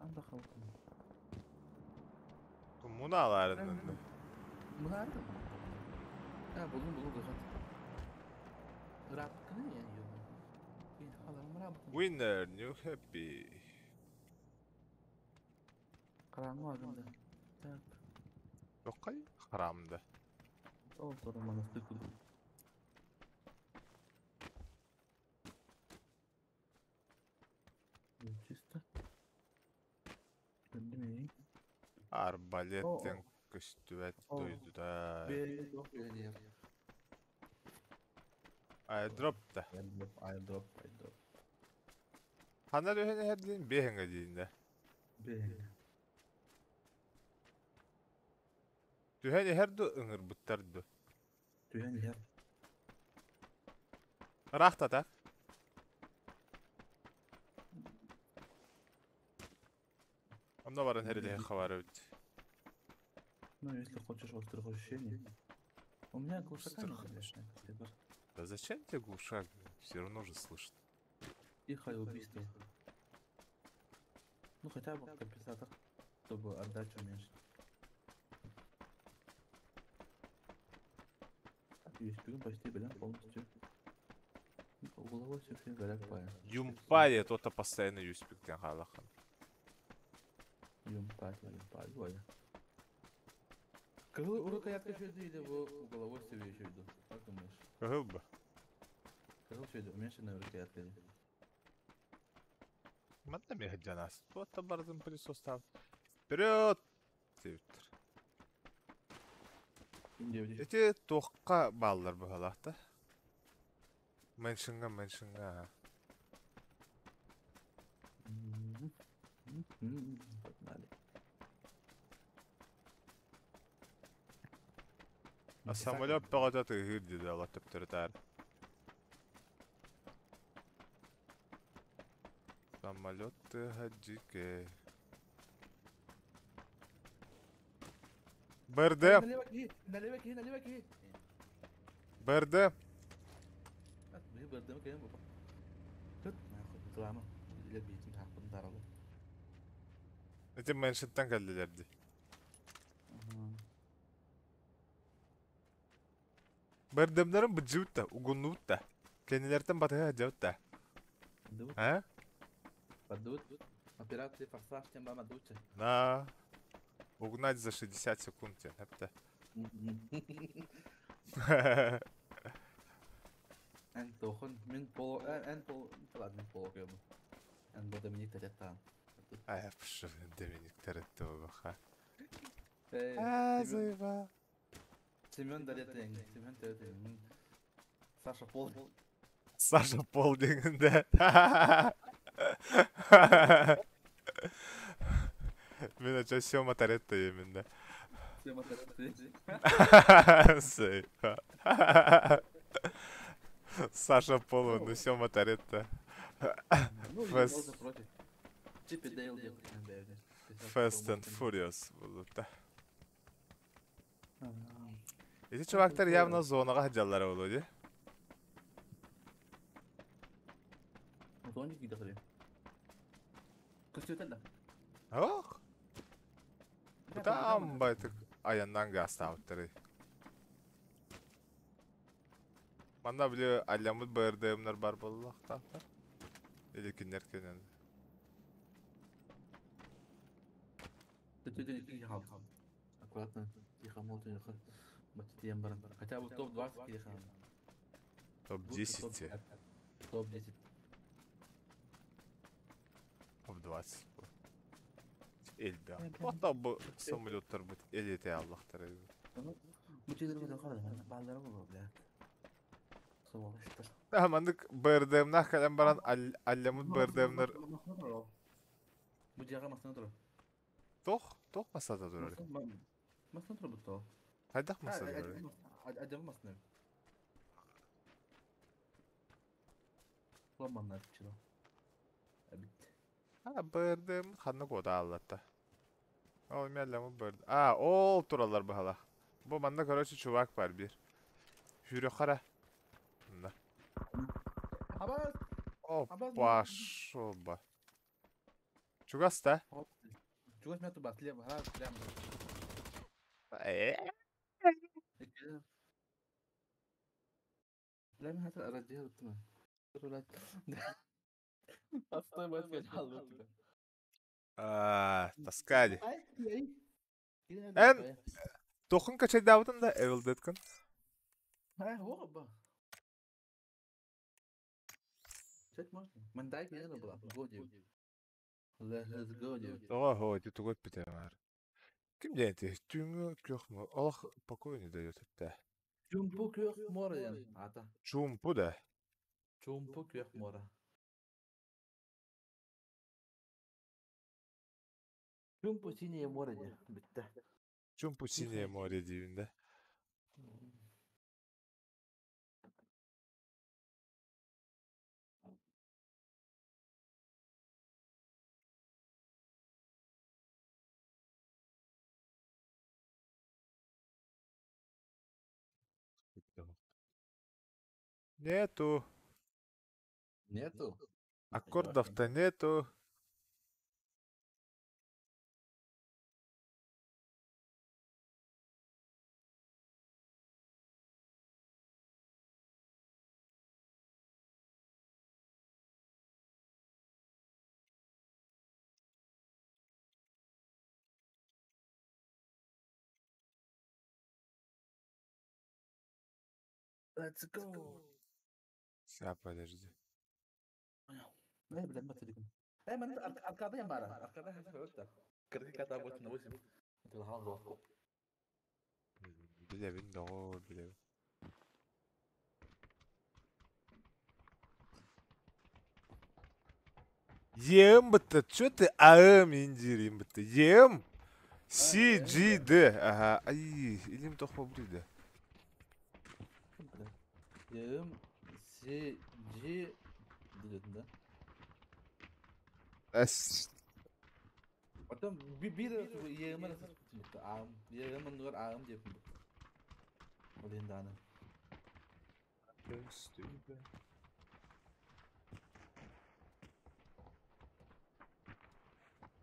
Анда халкым. Муна алаарыннан. Мына ардым. А, булдум, булдум, гыхат. Рапканы я ё. Халарым рапканы. Winner, new happy. Караңгы агында. Так. Тоххай харамда. Ол тора монастырь куду. Чисто. Билмейм. Арбалеттен көстүбэт дойдуда. Airdrop да. Airdrop, airdrop, airdrop. Ханна түһэн иһэр диин биэһэҥҥэ диин да. Бэйэ. Түһэн иһэр ду ыҥырбыттар ду. Түһэн иһэр. Ыраахтата. Онно баран хэрилэһэ хабар эбит. Ну, если хочешь острых ощущений. У меня глушака нет, Острых конечно, это Да зачем тебе глушак? Все равно же слышно. Тихое убийство. Ну, хотя бы компенсатор, чтобы отдачу уменьшить. Так, USP почти, блин, полностью. Угловой все все горят пая. Юмпайя то-то постоянно юспиктен хаалахан. Юмпать, юмпать, ой. Кыһыл рукоятка шөйдү или бу угловой себе шөйдү? Как думаешь? Кыһыл бы. Кыһыл шөйдү, уменьшенная рукоятка дии. Манна эмиэ сылдьан аас. Туоттан барытын пылесостаабыт. Вперед! Диэбиттэр. Ити туохха бааллар быһалаах да? Мэншиҥҥа, мэншиҥҥа. А самолет бөҕөтө тыаһыыр диэди олор төптөрү-таары. Самолет тыаһа дьиикэй. БРД. Налево киһи, налево киһи, налево киһи. БРД. БРД кэлэн бу. Тут нахуй, реклама. Илэр биитин хаахпын таралы. Ити мэншиттэн кэллилэр дии. БРДмнэрин быдьыбыт да, угуннубут да. Кэннилэртэн батыһа сылдьабыт да. Бардыбыт. А? Бардыбыт. Операция «Форсаж» тем бама дуча. На. Угнать за 60 секунд диэн эптэ. Эн тохон мин поло эн пол ладно пол кебу. Эн бу Доминик тететтаан. Ай, пш, Доминик Торетто баха. Э, Заеба. Семен Даретен, Семен Даретен. Саша Пол. Саша Пол дегенде. Мин ача Сема Торетто емин да. Сема Торетто. Заеба. Саша Пол, ну Сема Торетто. Ну, Fast, можно против. Чип и Дейл диэх Fast and Furious буллutta. Ити чувактар явно зонаҕа сылдьаллара буолуо дии. Зоне киидэхри. Көстүөтэллэ. Ох, кутаам байтык айаннаан гаастаабыттарый. Манна били алляммыт БРДМнар бар буоллахтаахтар. Или кинилэр кэнэн. Тихо. Аккуратно, тихо, молча, тихо. баран. Хотя бы топ-20 тихо. Топ-10. Топ-10. Топ-20. Элбэх. Туохта бу самолеттар бут элите аллахтар. Бу бааллара боло, блядь. Сволочтар. Да, маннык БРДМнах кэлэн баран алляммыт БРДМнар Бу дьиэҕэ масына турар. Тох, тох масата турар. Масына турар бутто. Хайдах масата турар? Адьабы масына. Ламаннар чыла. Эбит. А, БРДМ ханна куота аллатта. Ол эми алляммыт БРД. А, ол тураллар баһала. Бу манна, короче, чувак бар бир. Хүрө хара. На. Абас! Опа, шоба. Чугас да? Чугас метр бар, слева, ха, прямо. Э? لا ما هات رديها Отстой А, таскали. Эн тохун качайдаабытын да Evil Dead-кын. Тоҕо һоо ити тугу эппитэ баар. Ким диэн ити түүҥҥү күөх олох покой не дает этэ. Чумпу күөх муора диэн аата. Чумпу да? Чумпу күөх муора. Чумпу синее море диэн бүттэ. Чумпу синее море диибин да? Нету. Нету? Аккордов-то нету. Let's go. Сейчас, подожди. Э, блин, батарейка. Э, мен аркада бара. Аркада өттө. Кыргы ката 8 на 8. Это хан жестко. Билэбин доҕоор, билэбин. Ем бытта, чё ты АМ индирим бытта? Ем С G Д. Ага, ай, илим тохпа блиде. Ем С G дедин да. С. Потом бир ЕМ АМ ЕМ нур АМ деп. Ол енді аны.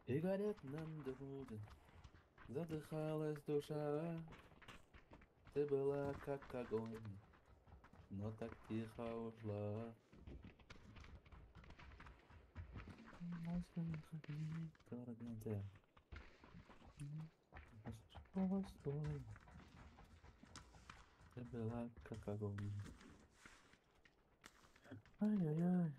И горят нам дороги. Задыхалась душа. Ты была как огонь, но так тихо ушла. Ты была как огонь. Ай-яй-яй.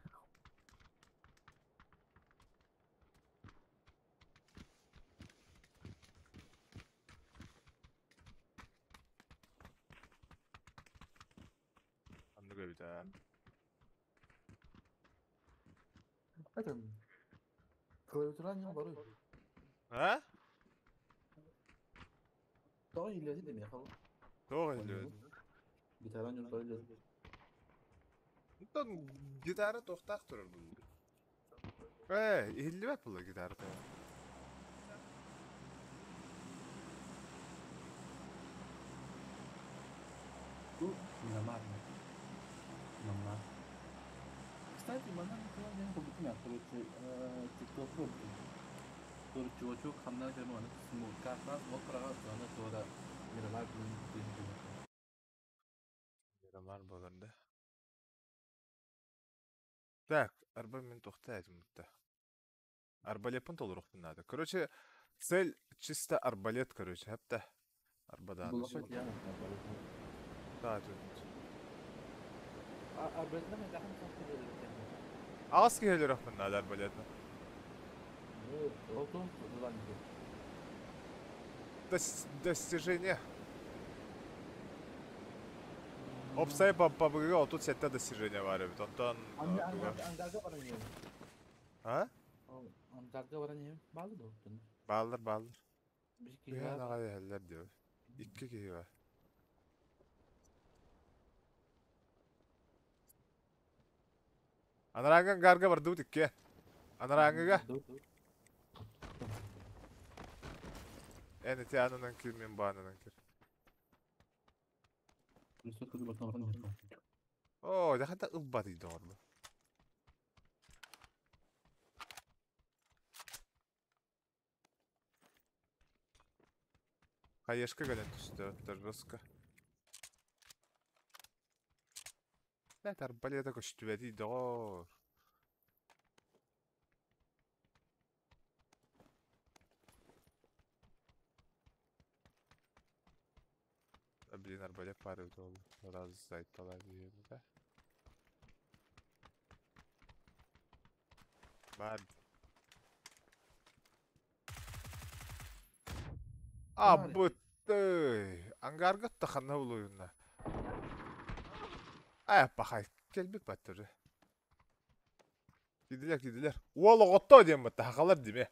Аннык эбит аа. Это клавиатура не баруй. А? Тоҕо иһиллибэт дэмиэ хал. Тоҕо иһиллибэт. Гитара ньун тоҕо иһиллибэт. Онтон гитара туохтаах турар буолла. Ээ, иһиллибэт буолла гитара тоҕо. Бу Мирамар. Манна. Кстати, манна диэн курдук мен короче, TikTok көрдүм. Тур чувачок ханна кэлэн аны смокка смок прага аны туора Мирамар диэн диэн. Мирамар буолар да. Так, арба мин туохта этим бутта. Арбалеппын толоруохпун наада. Короче, цель чисто арбалет, короче, хапта. Арбадааны. Булаппат яна. Да, тут. Арбалетна мен дахын сахты. Аҕыс киһи өлөрүөхпүн наада арбалетна. Ол том булан. Достижение. Опсай пабыгыга 37 достижение бар эбит. Онтон Ангарга баран иһэм. А? Ангарга баран иһэм. Баалы да. Бааллар, бааллар. Бир киһи Үһэн бар. аҕай иһэллэр диэбит. Икки киһи бар. Анарааҥҥа ангарга бардыбыт икки. Анарааҥҥыга. Эн ити аанынан киир, мин бу аанынан киир. Оо, дьэ ханта ылбатый доҕор бу. Хаешка кэлэн түстэ, оттор жестко. Блядь, арбалета көстүбэтий доҕоор. А, блин, арбалет пары ол. Раз зайтала диэн да. Бар. А, бытты. Ангарга таханна булуйунна. Ай, пахай. Кэлбит баттыры. Кидилер, кидилер. Уол оҕотто диэн бытта, хахалар диме.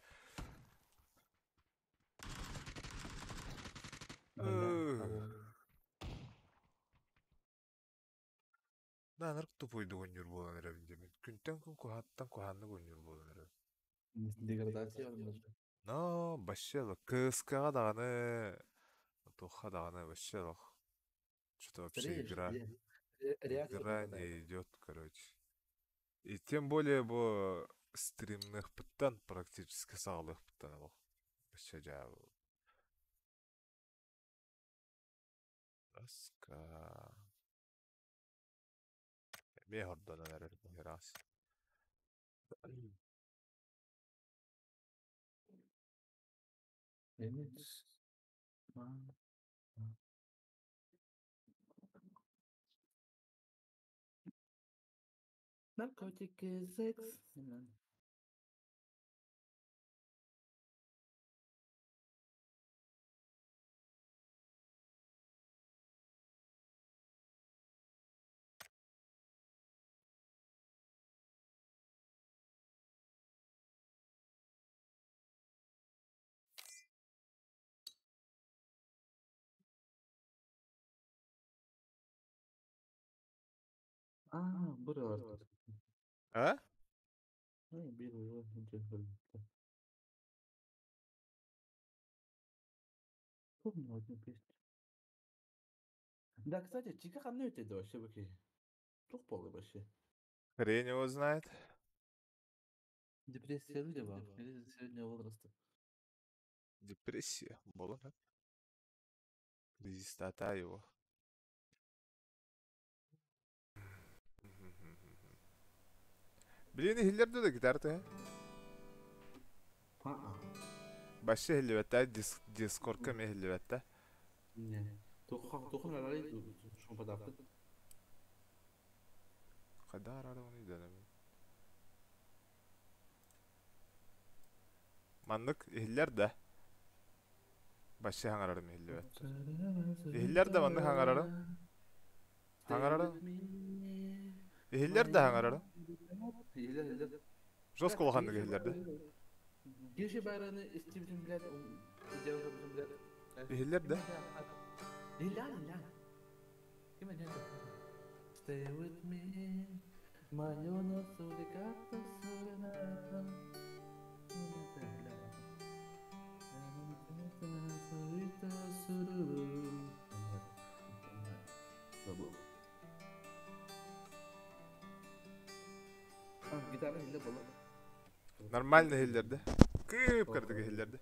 Да, нарк тупойдук оонньуур буолан эрэбин диэмин. Күнтэн күн куһааттан куһааннык оонньуур буолан эрэбин. Деградация бар. Но, вообще, КСК-ҕа даҕаны, туохха даҕаны вообще что-то вообще игра, Реакция игра не идет, короче. И тем более бу стримныхпыттан практически саҕалыахпыттан олох. Вообще дьаа Доска. Эмиэ хордонон эрэр быһыраас. Minutes. Наркотики, секс. А, было. А? Ну, bir Помню одну песню. Да, кстати, Чика ханна өтеді вообще баки. Тух полы вообще. Хрень его знает. Депрессия люди вам. Или среднего возраста. Депрессия. Была, да? Кризис тата его. Блин, иһиллэр да гитара тыаһа? Вообще иһиллибэт Дискордка эмиэ иһиллибэт. Не. Туха арай шумпадаппыт. Хайдах арары оны дэнэбин. Маннык иһиллэр да. Вообще хаҥарарым иһиллибэт. Иһиллэр да маннык хаҥарарым. Хаҥарарым. Иһиллэр да хаҥарарым. Иһиллэр, иһиллэр. Жестко улаханнык иһиллэр да. Киши байраны истибитин билет, идея билет. Иһиллэр да. Иһиллэр, иһиллэр. Ким это? Stay with me. Mañana sulicata serenata. Гитара иһиллэр буолла. Нормально иһиллэр да. Кып-кырдык иһиллэр да.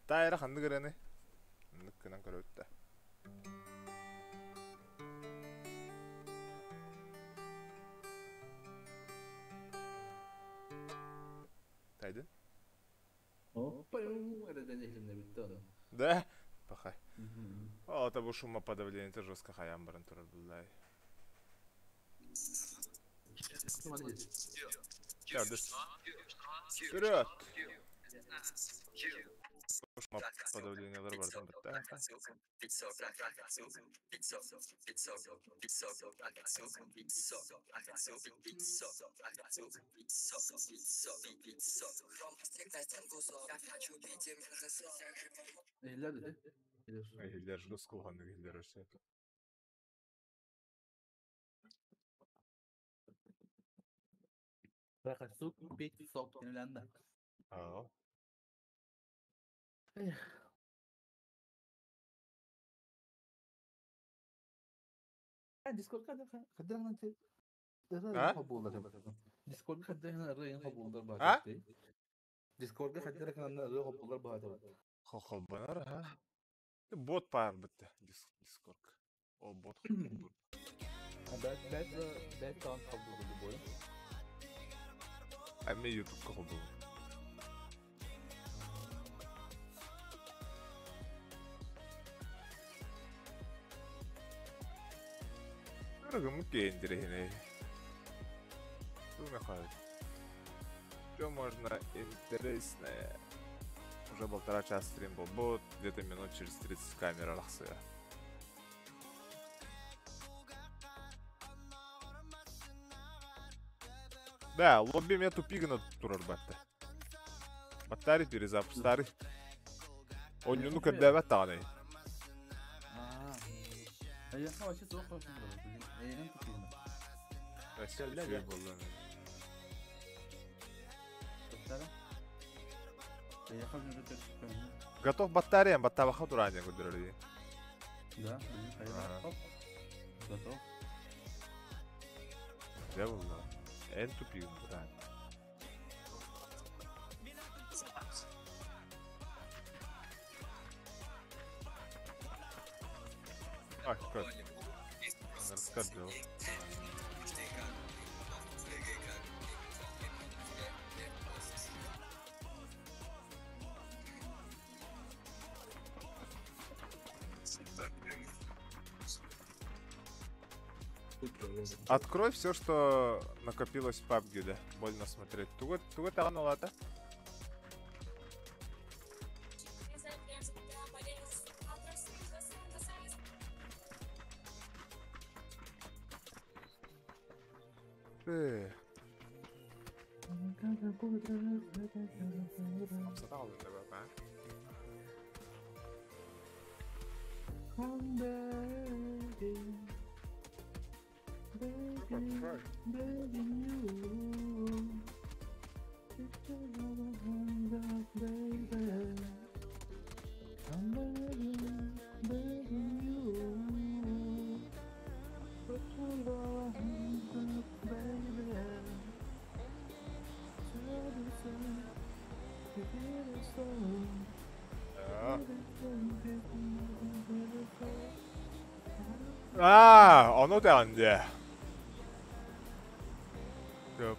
Таайра ханнык ырыаны? Маннык гынан көрөбүт да. Тайдын? Да? Пахай. О, это бу шумоподавление это жестко хаян баран турар буллай. Вперед! Шумоподавление бардан бітті. Иһиллэр да? Иһиллэр жестко улаханнык иһиллэр вообще. Рахасук пить сок Финляндия. Аа. Дискордка хаддерна А? Дискордка хаддерна ырыын хобулдар А? баатар. Дискордка хаддерна ырыын хобулдар баатар. Хохолбанар, а? Бот паар бітті. Дискорд. О, бот холбонур. Бэт бэт бэт таан хобулдар бойу. А мен ютубка холбонур. Дорогому кендерехне. Что можно интересное? Уже 1,5 часа стрим был. Будет где-то минут через 30 камера рахсыя. Да, лобби меня тупигана турар батта. Батари перезапуск старый. Он ну когда батаны. А я вообще суох блин. Эйген тупигана. Вообще было. Готов батарея, баттабаха турания көдөрөр. Да, блин, хоп. Готов. Да было. Эн тупиган туран. А, как? Раскадил. Открой все, что накопилось в PUBG, да. Больно смотреть. Тугу, тугу таҕан улаата? Э. А, ону даҕаны дии.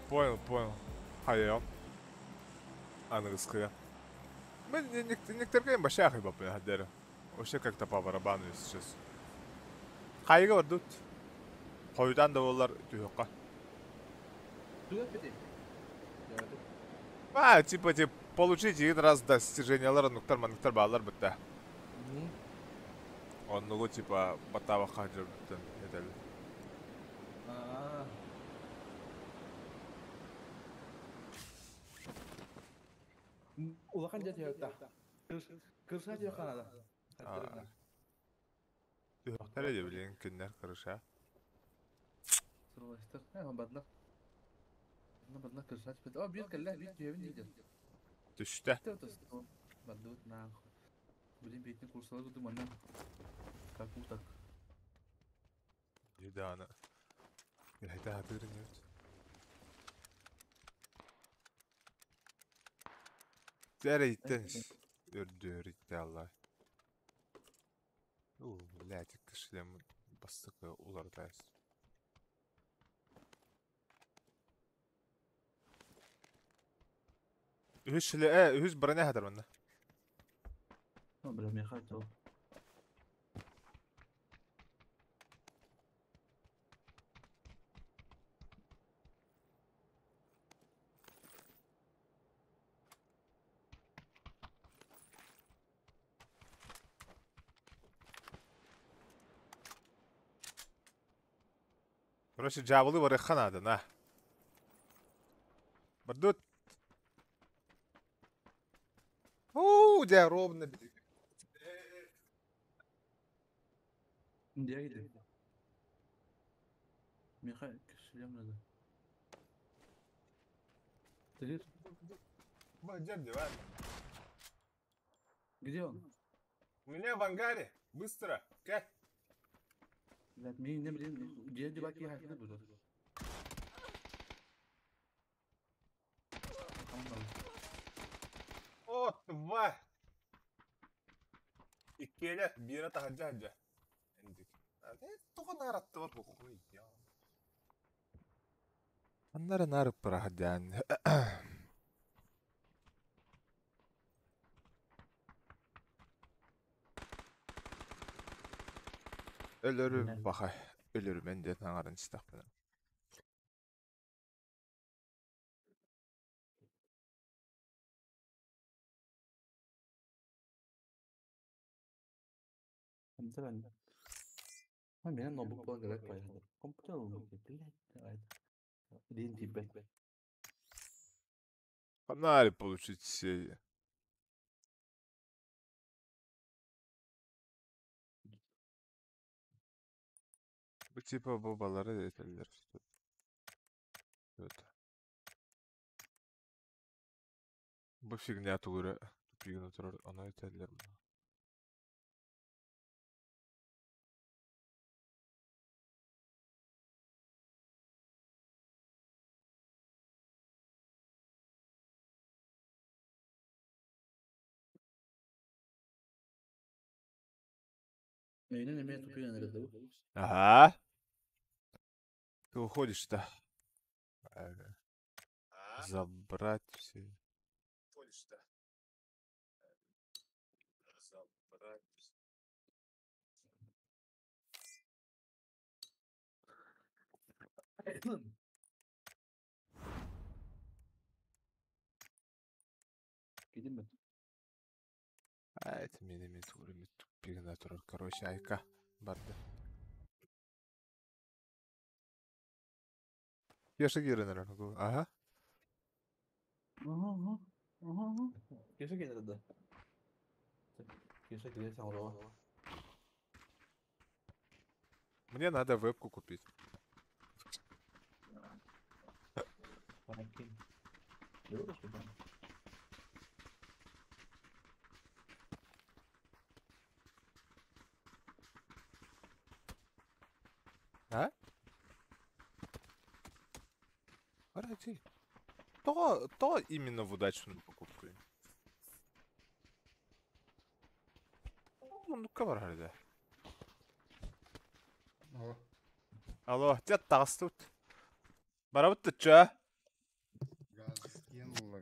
Понял, понял. Хайа. Аныгыскыга. Мен некоторые вообще ахайбаппын хаддера. Вообще как-то по барабану сейчас. Хайыга бардут. Хойутан да буоллар түһүөххэ. А, типа, типа, получить един раз достижениялар оннуктар манныктар бааллар бытта. Оннугу типа баттаабакка дьөрбүттэн этэллэр. Улахан дьэ түһүөхтэ. Кырса түһүөххэ наада. Түһүөхтэрэ дии билигин кинилэр кырыша. Суруластар. Бадна. Бадна кырса түспэт. О, биир кэллэ, биир түһэбин диидэр. Түстэ. Бардыбыт нахуй. Блин, бейтин курсалар курдук манна. Как так. Дьидааны. Илһитэ сатыыр инибит. Эрэйтэн үрдүөр итте Алла. У, блядь, шлем бастакы уларытаас. Үһүс шле, үһүс броня хатар манна. Бля, меха то. Короче, дьаабылы барыахха наада, на. Бардут. Уу, дьэ, ровно. Где где? Меха шлем надо. Ты Где он? У меня в ангаре. Быстро. Как? Блядь, мне не блин, где деваки хакны будут? О, тварь! Иккиэлэ, биирэ таһырдьа сылдьа. Тоҕо наараттыбар Аннары наарыппара сылдьан. Өлөрүм баха, өлөрүмэн диэн аҥарын истэхпинэ. Меня ноутбук буолан кэлэр поехали. Компьютер блядь, Дин типа. Погнали получить все. Bu типа бабалары этэллэр. Это. Бу фигня тугура тупигин турар, ону этэллэр. Ага. Ты уходишь-то. Забрать все. Кидим бит. А это мин тугу тупигына турар. Короче, айка барды. Кеша киирэн. Ага. Кеша келер да. Кеша келер саҥарова. Мне надо вебку купить. Прикинь. Любишь, да? А? Арати. То именно в удачную покупку. Ну, бар О, Алло, дед тут. Барабыт ча.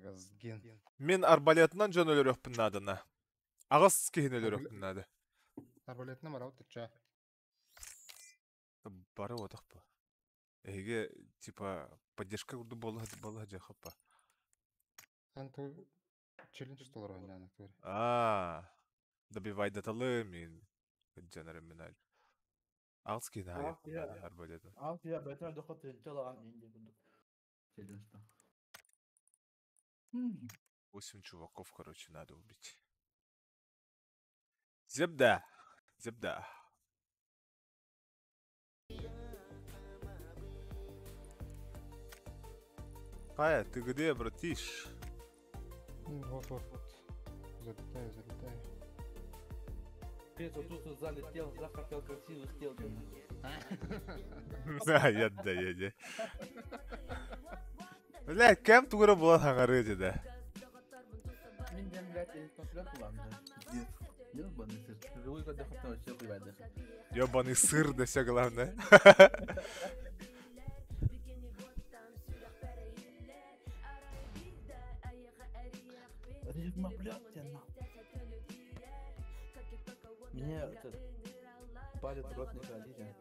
газген, газген. Мен арбалетынан жон өлөрөкпүн надана. Агыс кихин өлөрөкпүн надо. Арбалетна марау тыча. Бары отақпа. Эге, типа, поддержка была была жахапа. Хан ту челлендж доллар ойнаны тур. А, добивай даталы мен. Жанары мен аль. Агыс кихин А, аяқпын я- надо арбалетынан. А, я бэтмен доход чалаган инде буду. Челленджта. 8 чуваков, короче, надо убить. Зебда. Зебда. Кая, ты где, братиш? Вот, вот, вот. Залетаю, залетаю. Ты тут залетел, захотел красивых тел. Да, я да, я да. Бля, кем тугура була хаңары деді. Мен дем, блядь, электрофлот буламды. Пиздец. Ёбаный сыр. Живой когда хотел вообще хуй Ёбаный сыр, да все главное. Рифма, блядь, я на. Мне этот палец в рот не кладите.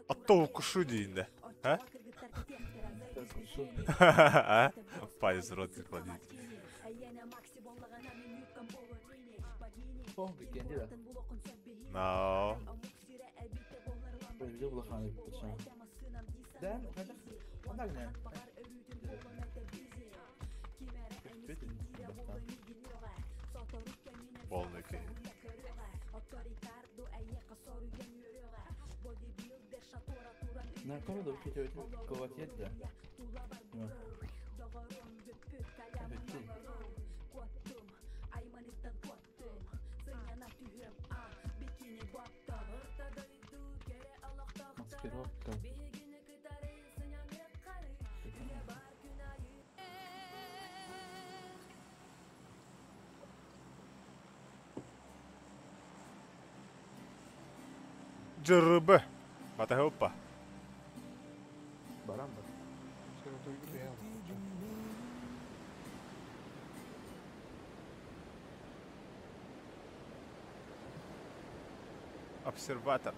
А то укушу дейін А? А? Палец в рот не кладите. О, викенди да. Но. Видел булаханы почему. Да, хотя Погнали. Полный кей. На кого хотел колотеть, да? Маскировка. ЖРБ. Батахопа. Барамба. Обсерватор.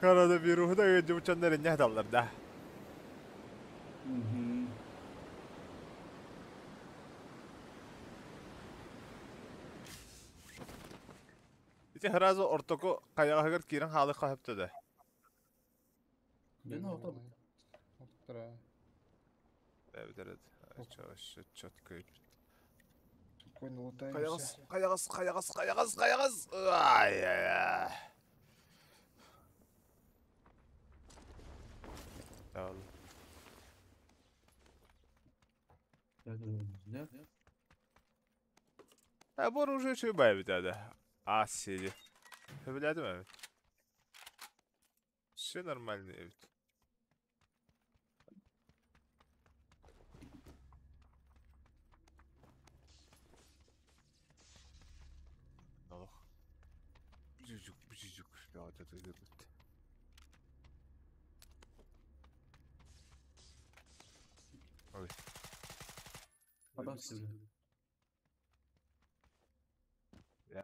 Коронавирус да жумчаннар не даллар да. Угу. Ити сразу ортоку каягагар кирен халы кахыпты да. Ну, вот Оттара. Evet evet. Вообще четко. Спокойно лутаемся. Каягас, каягас, каягас, каягас, каягас. Ай, ай, ай. Tamam. Нет? Ha bu оружие чуй бит да. А, сиди. Билядим evet. Все нормально evet. Налох. Бжижук, бжижук. Я это любит. Ой. Потом сюда.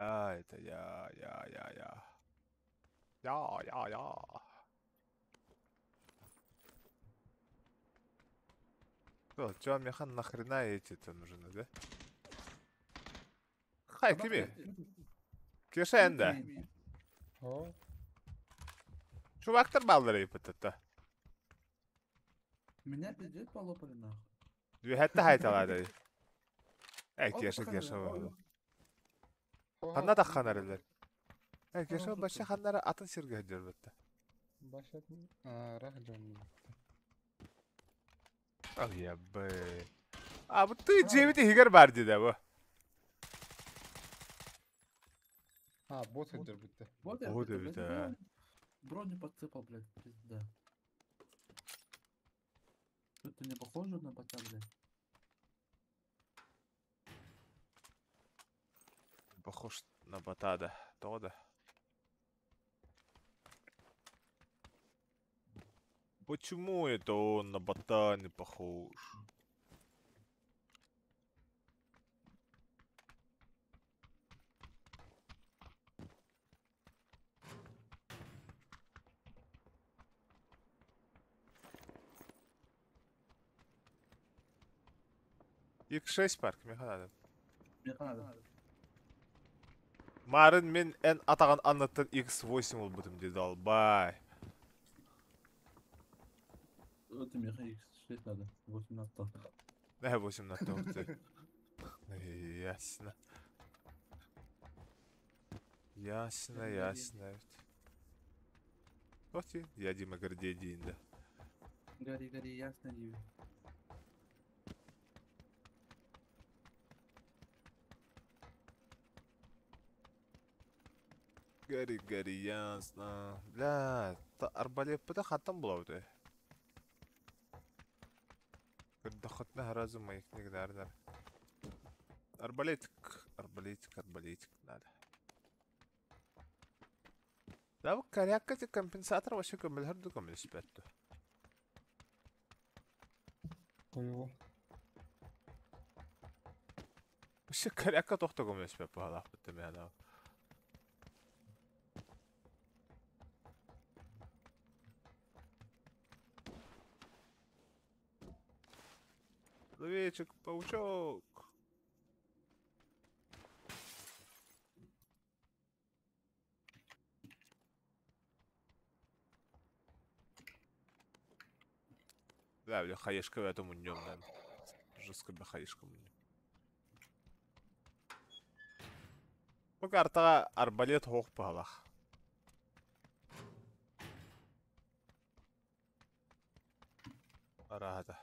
Я, это я, я, я, я. Я, я, я. Что, чё, механ нахрена эти-то нужны, да? Хай, кими? Кеша энде. О, Чувактар баллары ипытта. Меня пиздец полопали нахуй. Хәтта хайталады. Эй, О, Кеша, пахана, Кеша. ой. Ханна да ханарылар. Эй, Кеша, баша ханнара атын сирге хөдөрбөттө. Башат рах жон. Ал ябы. А бу ты жебити хигер бар диде бу. А, бот хөддөр бүтті. Вот я, Вот это, это, блядь, да. Броню подсыпал, блядь, пизда. Тут-то не похоже на бота, блядь. Похож на бота, да. То да. Почему это он на бота не похож? X6 парк, меха надо. Мне надо. Марын мен эн атаған аннаттан X8 ол бұтым деді албай. Вот мне X6 надо. 8 на 100. Не, 8 на 100. Ясно. Ясно, ясно. Вот и я Дима Гордей да. Гори, гори, ясно, Диви. Гори, гори, ясно. Бля, та арбалет пыта хаттан булауды. Кырдахатна разум моих нигнарнар. Арбалетик, арбалетик, арбалетик надо. Да, bu коряка компенсатор вообще көмөлһөр көмөлөспөттү. Қойуы. Вообще коряка тохто көмөлөспөт баалаах бутта мен. Человечек, паучок. Да, бля, хаешка в этом днем, наверное. Жестко бля хаешка мне. Бу картаға арбалет хоқ бағалақ. Арахата.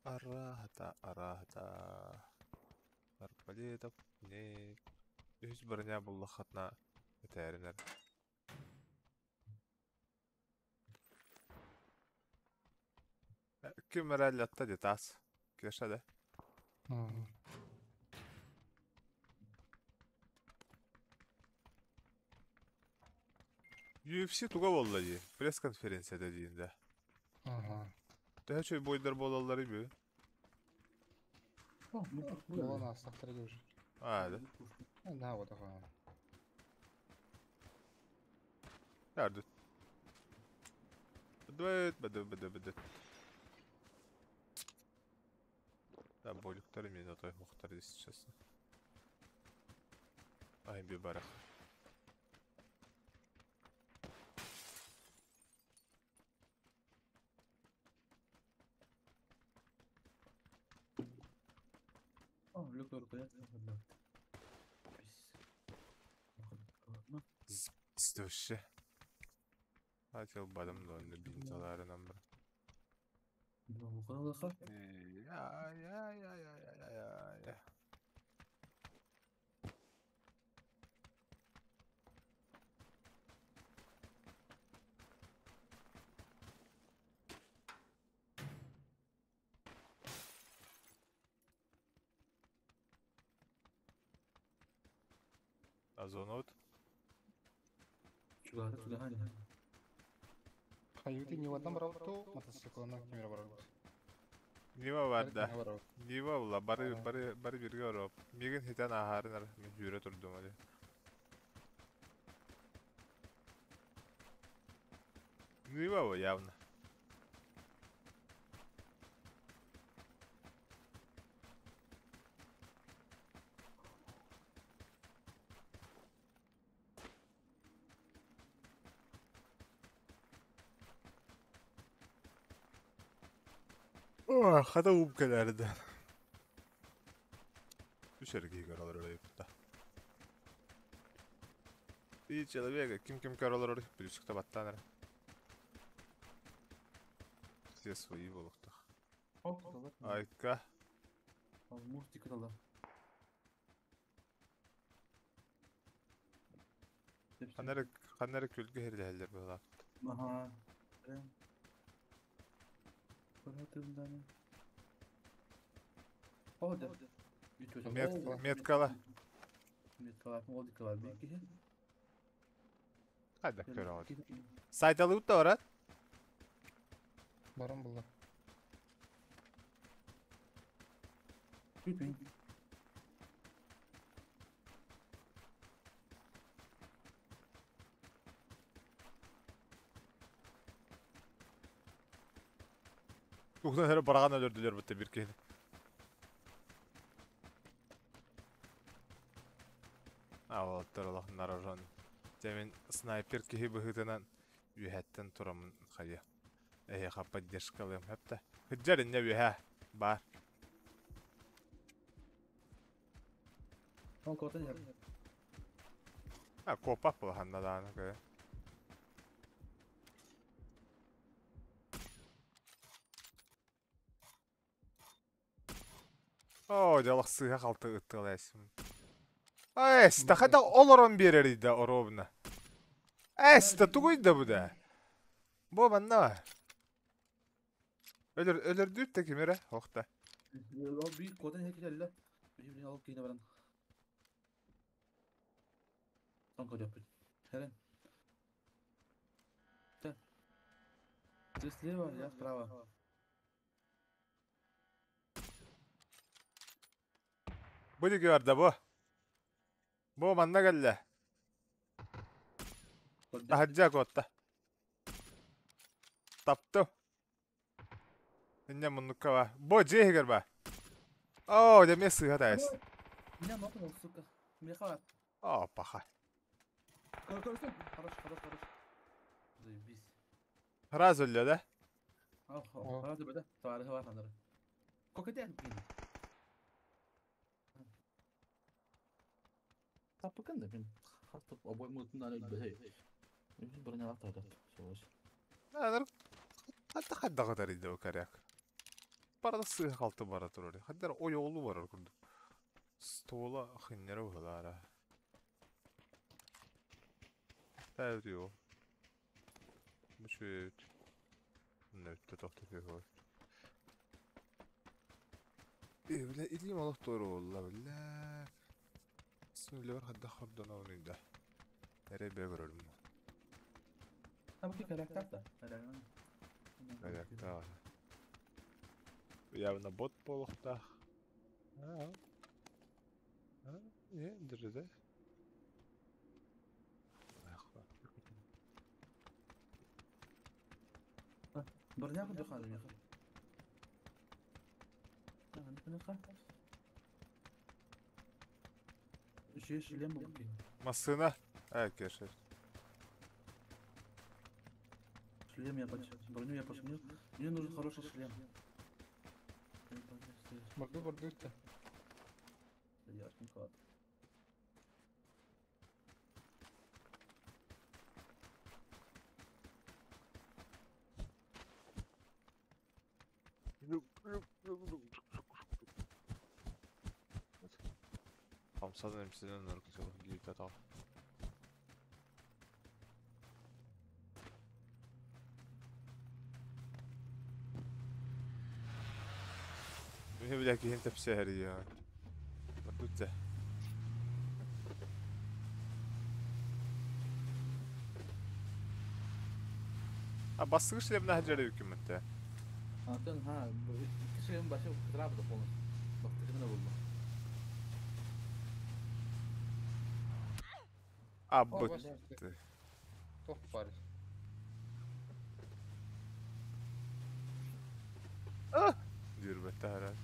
Арахата, арахата. Арбалет не. Үз броня буллахатна өтәринер. Ким раллятта детас. Кеша да. UFC туга болла ди. Пресс-конференцияда дейін да. Ага. Төһө чөй бойдар болалары бü. О, мы тут Болан астақтар уже. А, да. На вот ага. Ярды. Быдыт, быдыт, быдыт, быдыт. Да, болюктары мен отой мухтар, если честно. Ай, бибарах. О, люк Вообще. Хотел бадам да бинталарынан бір. Я, я, я, я, я, я, я. Азонот. Хаюти не в одном рауту, мотоциклына кемер бар. Нива бар да. Ханна барабыт? Нива була бары Аа. бары бары бирге ороп. Мигин хитен ахарын ар мен жүйрө турдум али. Нива бу явно. Ох, хата уум кэлээрдэ. Үс эргиһи көрөлөр өлөйүппүтэ. И человека ким-ким көрөлөр плюсикта баттаан эрэ. Все свои буолуохтаах. Айка. Мультик дала. Ханна эрэ ханна эрэ күлгэ иһиллэһэллэр быһыылаах. Аха. Көрөтүм О, да. Мет, меткала. Меткала. Ол дикалар bir киһи. Хайда көрөҕүт. Сайталыыбыт да барат. Баран булла. Бүтүн. Угдан эрэ бараҕан өлөрдүлэр бутта бир киһини. А уолаттар олох нарожон. Дьэ мин снайпер киһи быһыытынан үөһэттэн тураммын хайа. Эһиэхэ поддержкалыам хэптэ. Хыдьар иннэ үөһэ баар. Ол котон иһэр. А копа буолханна даҕаны көрө. Оо, дьэ сыыһа халты ыттыалайсым. Эста, хата олорон биэрэрий да оруобуна. Эста, тугуй да бу да? Бу манна. Өлөр өлөрдүүт да ким эрэ, охта. Ол биир котон иһэр кэллэ. Биир ол киинэ баран. Сон көрөппүт. Херен. Ты слева, я справа. Бу диги барда бу. Бу манна кэллэ. Таһырдьа куотта. Таптым. Инньэ муннукка ба. Бу дьиэ иһигэр ба. Оо, дьэ эмиэ сыыһа таайыс. Меня нокнул, сука. Меха. Оо, паха. Хорош, хорош, хорош. Заебись. Сразу өллө да? Сразу бөтө. Товарыһы бар ханары. Кокетен кин. Таппыкын да мен хастып обоймутун өлбөһөй. Үс бронялар тардат. Соғыс. Анар хатта хаддаҕа тарыйда бу коряк. Барда сыыһа халты бара турар. Хаддар ойоҕолуу барар курдук. Стола хыннара быһылаара. Таа Бу үчүгэйбит. Нөттө тохто күһү. Бile илиим олох туора буолла биллэ. Сүнүлэбэр хайдах хордоноҕунуй да. Эрэ бэйэ көрөрүм. А бу коряктар да. Коряктаах. Явно бот буолуохтаах. Аа. Аа, э, дырыда. Броня хадды меха. Еще шлем был. Массына. А, кеше. Шлем я починил. Броню я починил. Мне нужен хороший шлем. Барду барду да. Яшкин кот. Хамсадан эмсинен өркүсө кииртэ таа. Мин билэ киһин тэпсэһэр я. Бардутта. А бассыгы шлемна хаджары үкүммүттэ. Атын ха, Шлем вообще правда полностью. Бастакына булду. Абыт. Тоқ бар. Дюрбетте herhalde.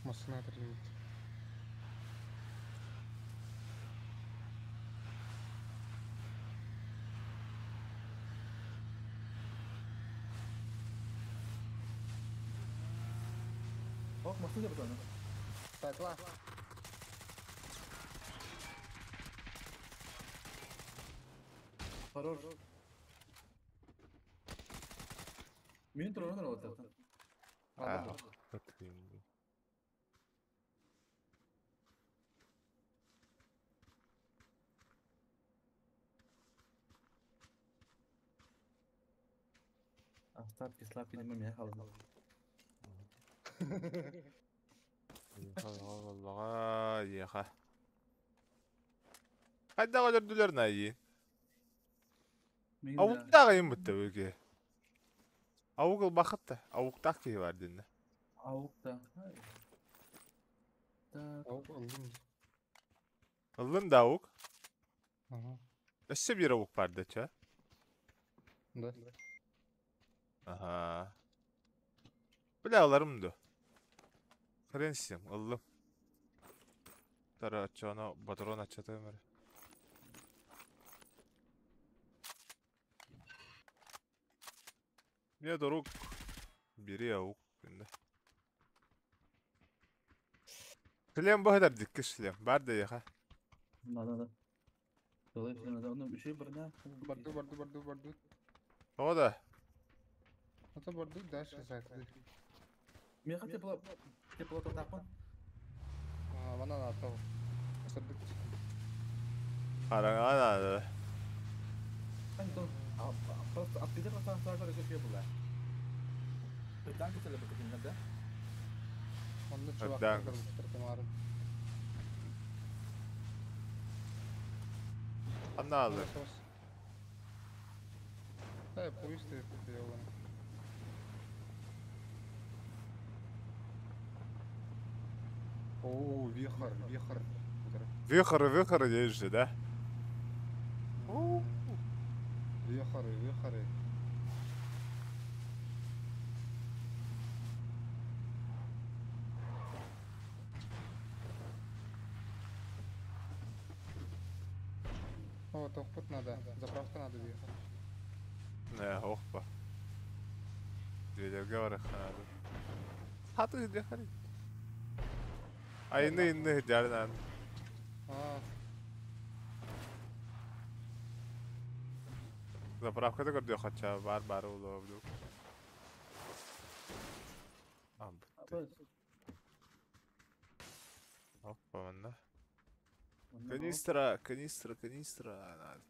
Машина требует. О, машина потом. Так, ла. Хорош. Мин туран работает. А, Остатки слабки не меня халды. Vallahi yıka. Hadi kadar nayi. Avukta kayın bitti bölge. Avukul bakıp da avukta ki var dinle. Avukta. Avuk aldım. Alın da avuk. Aha. Өссө bir avuk vardı ça. Да. Aha. Бля аларым ду. Хрен с ним, ыллым. Тара ачана батрон ачата өмөр. Не дорук бири авук инде. Шлем бу дикки шлем. Бар да яха. Да, да, да. Еще броня. Барду, барду, барду, барду. О да. Это барду дальше сайт. Меха тепло, тепло тапан. А, вона на то. Сырдык. Караңа Антон, просто открытый пространство еще было. Пританки или бутылки, да? Онны чувак Данк. Анна алыр. Да, пусть ты ёбаный. О, вихрь, вихрь. Вихрь, вихрь дейиши, да? Вихры, вихры. О, тохпут надо, заправка надо въехать. Не, охпа. Дверге бар надо. Хаты где хари? А инны инны жарнан. А, Заправка да көрдө хача бар бар улу блюк. А, Опа, манна. Канистра, канистра, канистра надо.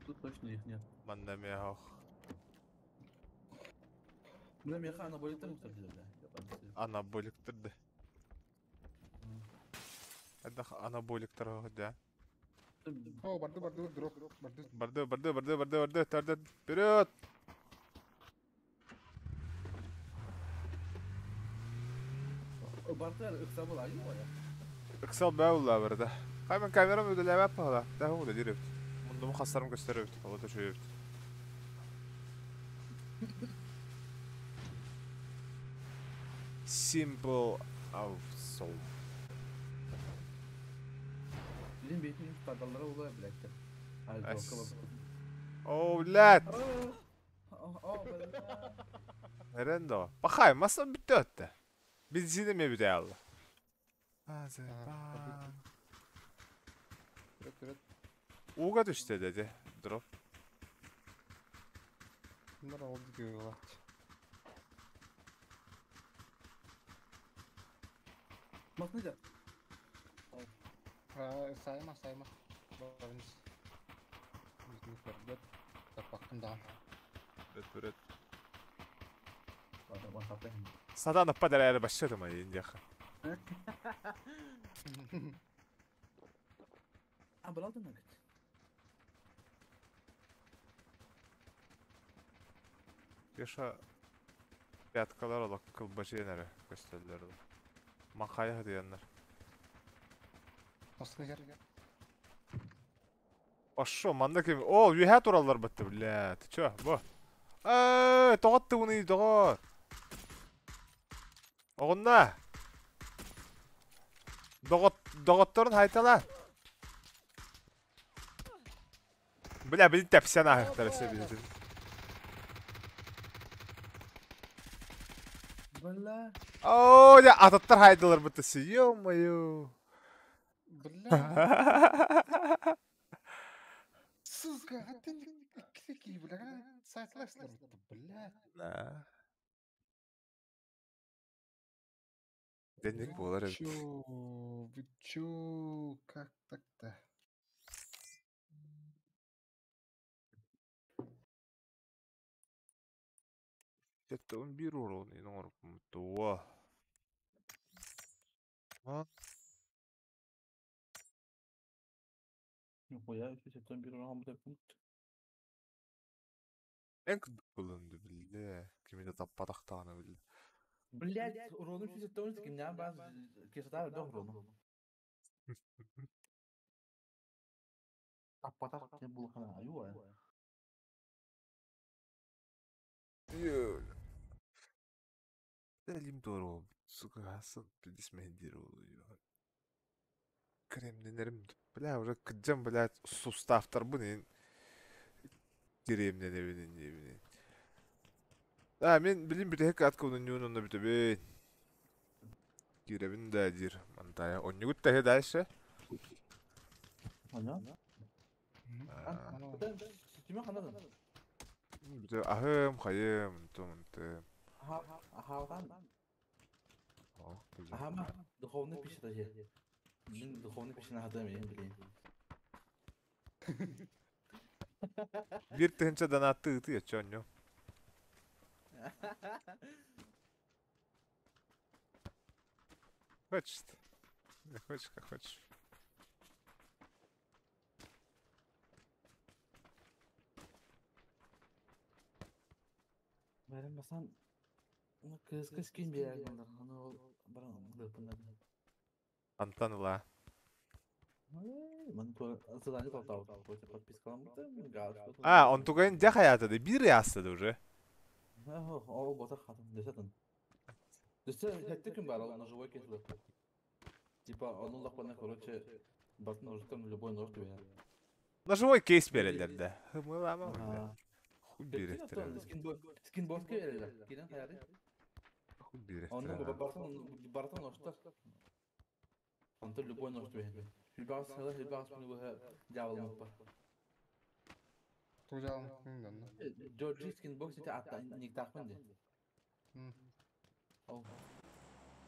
Тут точно их нет. Манна мех. Бля, меха анаболиктер кстати, бля. Анаболиктер да. Это анаболиктер да. О, барду, барду, дроп, барду. Барду, барду, барду, барду, барду, барду, вперед! Бартер ыксабыл аю я. Ыксал баула барда. Hemen kameram ödüleme pahalı. Daha o da direkt. Mundumu hasarım gösteriyor. Allah da şöyle. Simple of soul. Bizim beytin stadallara oluyor bilekte. Oh lad. Nerede o? Bakayım masa bitti hatta. Benzini mi bir de aldı? Uga düştü dedi. Drop. Bunlar oldu diyorlar. Mas ne de? Sayma sayma. Barınız. Yüzünü көрдік. Таппақтым да. Evet evet. Bana bak. Сатаан ыппат эрээри бачча ытымайын диэххэ. Кеша пяткалар олох кылбачыйан эрэ көстөллөр. Махайа сытыйаннар. Ошо, манна ким? О, үөһээ тураллар бытты, бля. Ты чё, бу? Э, тоҕо аттыбыный, доҕор? Оҕунна. Доҕот, доҕотторун хайтала. Бля, били тэпсэн ааһыахтара сөбүтүн. Бля. Оо, дьэ, ататтар хайдылар бытты, ё-моё. Бля. Сука, а ты какие, бля, сайтлашлар, бля. Да. Денег буолар эбит. Чё, вы чё, как так-то? Сэттэ 11 уруон иһин оҥорбуппут дуо? А? Нихуя, 71 урон пункт. Эн кылынды биллэ. Кими да таппатахтаҕына биллэ. Блять, урону 314 кимнээн баар кисата элбэх урону. Таппатах ким булхана аюа. Элим doğru. Сука, хасан билисмэһин диир буолуо. Кремнэнэрим, бля, уже кырдьан, блядь, суставтарбын иһин кириэмнэнэбин инниэбин. А, мин билим бүтэһик аткабын онньуун онно бүтэбин. Киирэбин да диир Мантайа. Онньугут тэһи дальше. Ана? Түмэ ханадын? Бүтэ аһым, хайым, онтум, онтум. Ахаатан. Ахама духовный пища даже. Мин духовный пища нахатым мен билейин. Биир тыһыынча донатты ыытыы оччо онньу. Хочет. Не хочешь, как хочешь. Бәрін басан кыз кыз кин биэрэр Аны ол баран лыппыннар. Антон ыла. Ман задание толтау. Подпискаламмыта, галочка. А, он тугайын дьэ хайаата да биир ыйааста да уже. Ол бота хатын, дөсөтүн. Дөсө хэтте күн бар, ол ножевой кетилер. Типа, onun лаппана, короче, батын уже там любой нож тебе. Ножевой кейс берелер да. Хымылама. Хуй берехтер. Скинбордка берелер. Кирен хайары. Хуй Onun берехтер. бартын бартын ножтар. Онтон любой нож тебе. Хүлбагас сала хүлбагас күнү бу дьявол муппа. Тужалым күндөн. Джорджи скинбокс ити атта никтахмын де. Ол.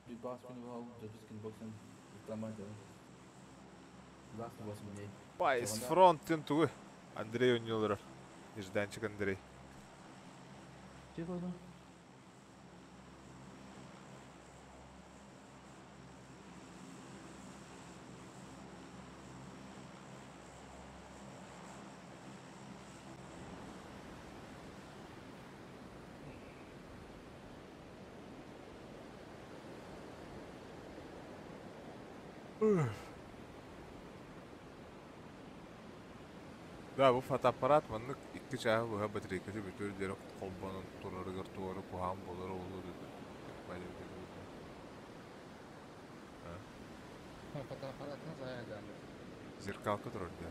Хүлбагас күнү бу Джорджи скинбоксын таман де. Ласт 8 дней. Пайс фронт тен тугу. Андрей ойнолор. Нежданчик Андрей. Че қойдың? Да, бу фотоаппарат маннык икки чааһы быһа батарейката бүтүөр диэри холбонон турарыгар туора куһаҕан буолара буолуо дуу Фотоаппаратын заяданы. Зеркалка турар дии.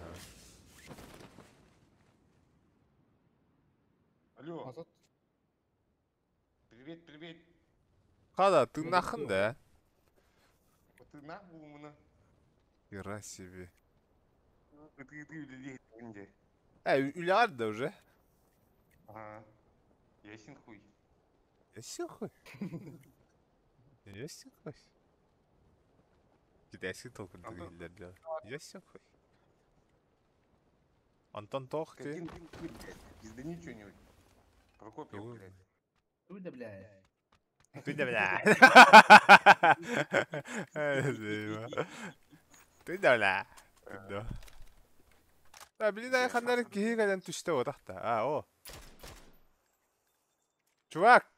Алло. Азат. Привет, привет. Хада, ты нахын да? Ты нахуй умна. Хера себе. Ты ты ты Үлээр да уже. Ага. Ясен хуй. Ясен хуй. Ясен хуй. Китайский толкун тыгыллар дела. Ясен хуй. Антон тох ты. Каким ты, блядь? Пиздани что-нибудь. Прокопьев, блядь. Туй да, блядь. Ты да бля. Ты да бля. Да. Да, блин, я ханнар киһи кэлэн түстэ отахта. А, о. Чувак!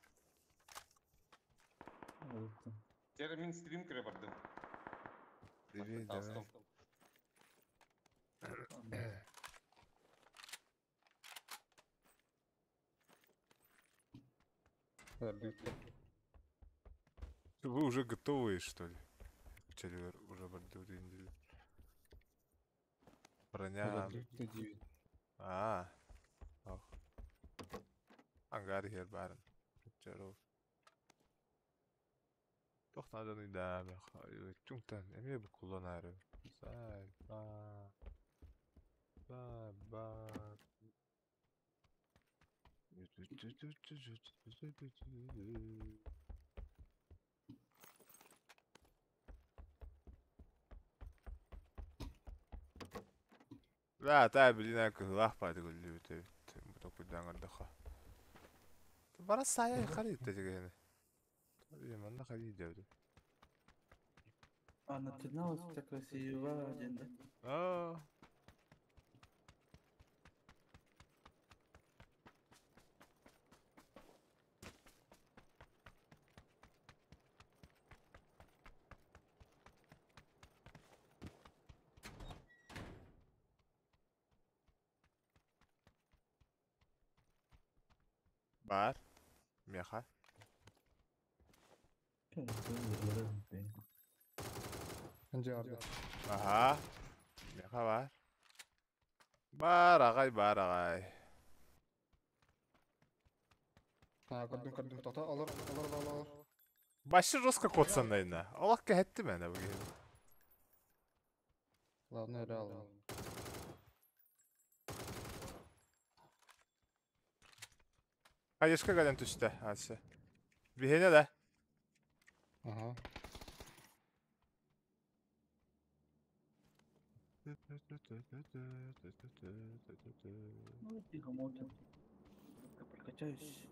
Теперь мин стрим кире бардым. Давай, давай. Вы уже готовые, что ли? Уже Броня. А. Ох. Ангар here баран. Тох надо да, чунтан, эме бу кулланары. Сай, ба. Ба, ба. Да, та блин, кыһылаах баады көллүбүт эбит. Бу токуйдаан көрдөххө. Бара сая харит дегени. Манна харит дебди. А начиналось вся красиво один, да? А. Бар. Меха. Ага. Меха бар. Бар ағай, бар ағай. Ha, көрдүм, көрдүм. Тота, алар, алар, алар, алар. Башы жестко котсандайна. Аллах кәһәтте мәне бу. Ладно, öyle alalım. Хайышка кэлэн түстэ, асы. Биһиэнэ да. Ага. Ну, тихо, молча. Я прокачаюсь.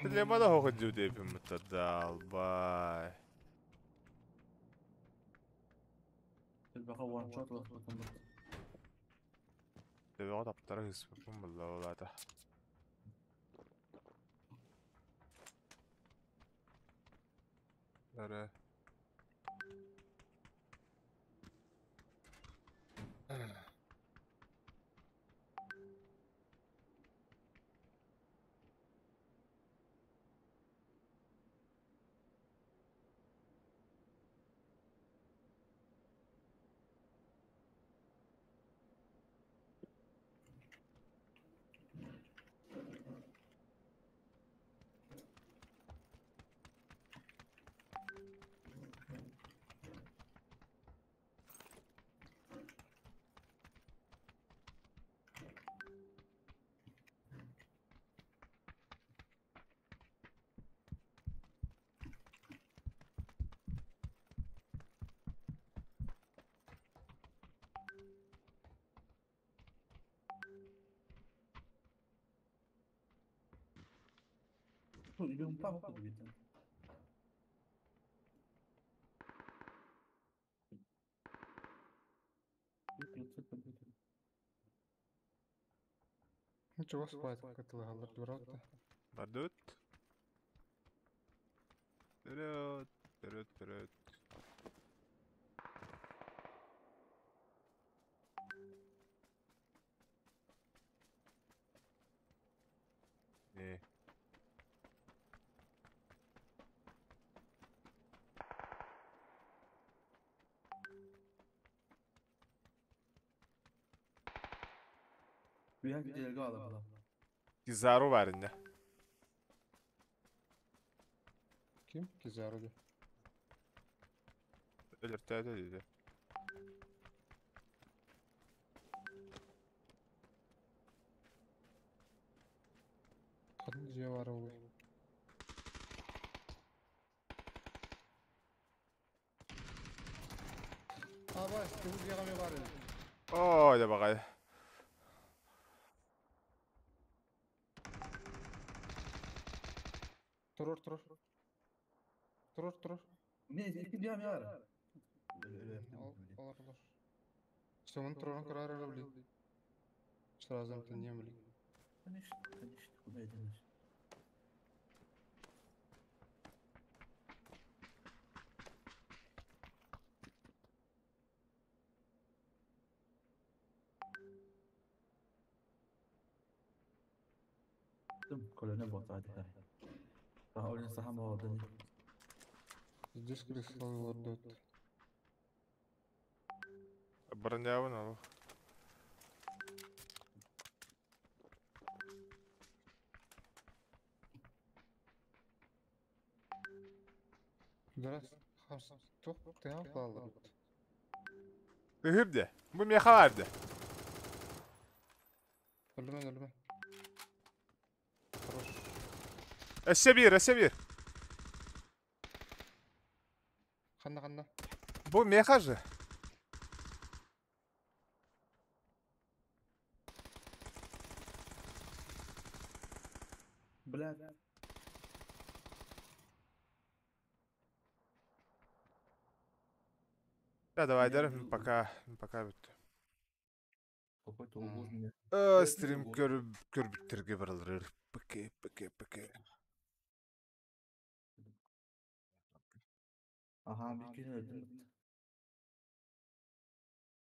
Лемада хоходжу депим далбай. Баха ваншот лохтум. Төбөҕө таптара хыспыппын булла болаата. Ары. Идем по где-то. Ничего спать, как это лагалар дурак-то. Бардут. Вперед, вперед, вперед. Не. Кизару var indi. Kim? Kizaru diyor. Өлөртөөдө dedi. Kadın diye var oğlum. Aa bak, kızı diye var. Ой, да багай. Турар, турар. Турар, турар. Не, икки дьиэм яар. Олор, олор. Все, он турарын көрөр эрэ, блин. Сразу эмтэнниэм, блин. Конечно, конечно, куда я денусь? Колонна буолтаҕа Олен саха моҕолдони. Здесь кристалл олордот. Бронябын ол. Дөрес, хамс, туох тыаҕа хаалларбыт. Ыһыр де. Бу миэхэ баар де. Өлүмэн, өлүмэн. Хорош. Өссө биир, өссө биир. Ханна, ханна? Бу миэхэ же. Блядь. Да, давай, дәрі, пока, пока бүттү. Какой-то угол меня. Стрим көрүп көрбүттэргэ баралар. Пк, пк, пк. Ага, bir kere öldüm.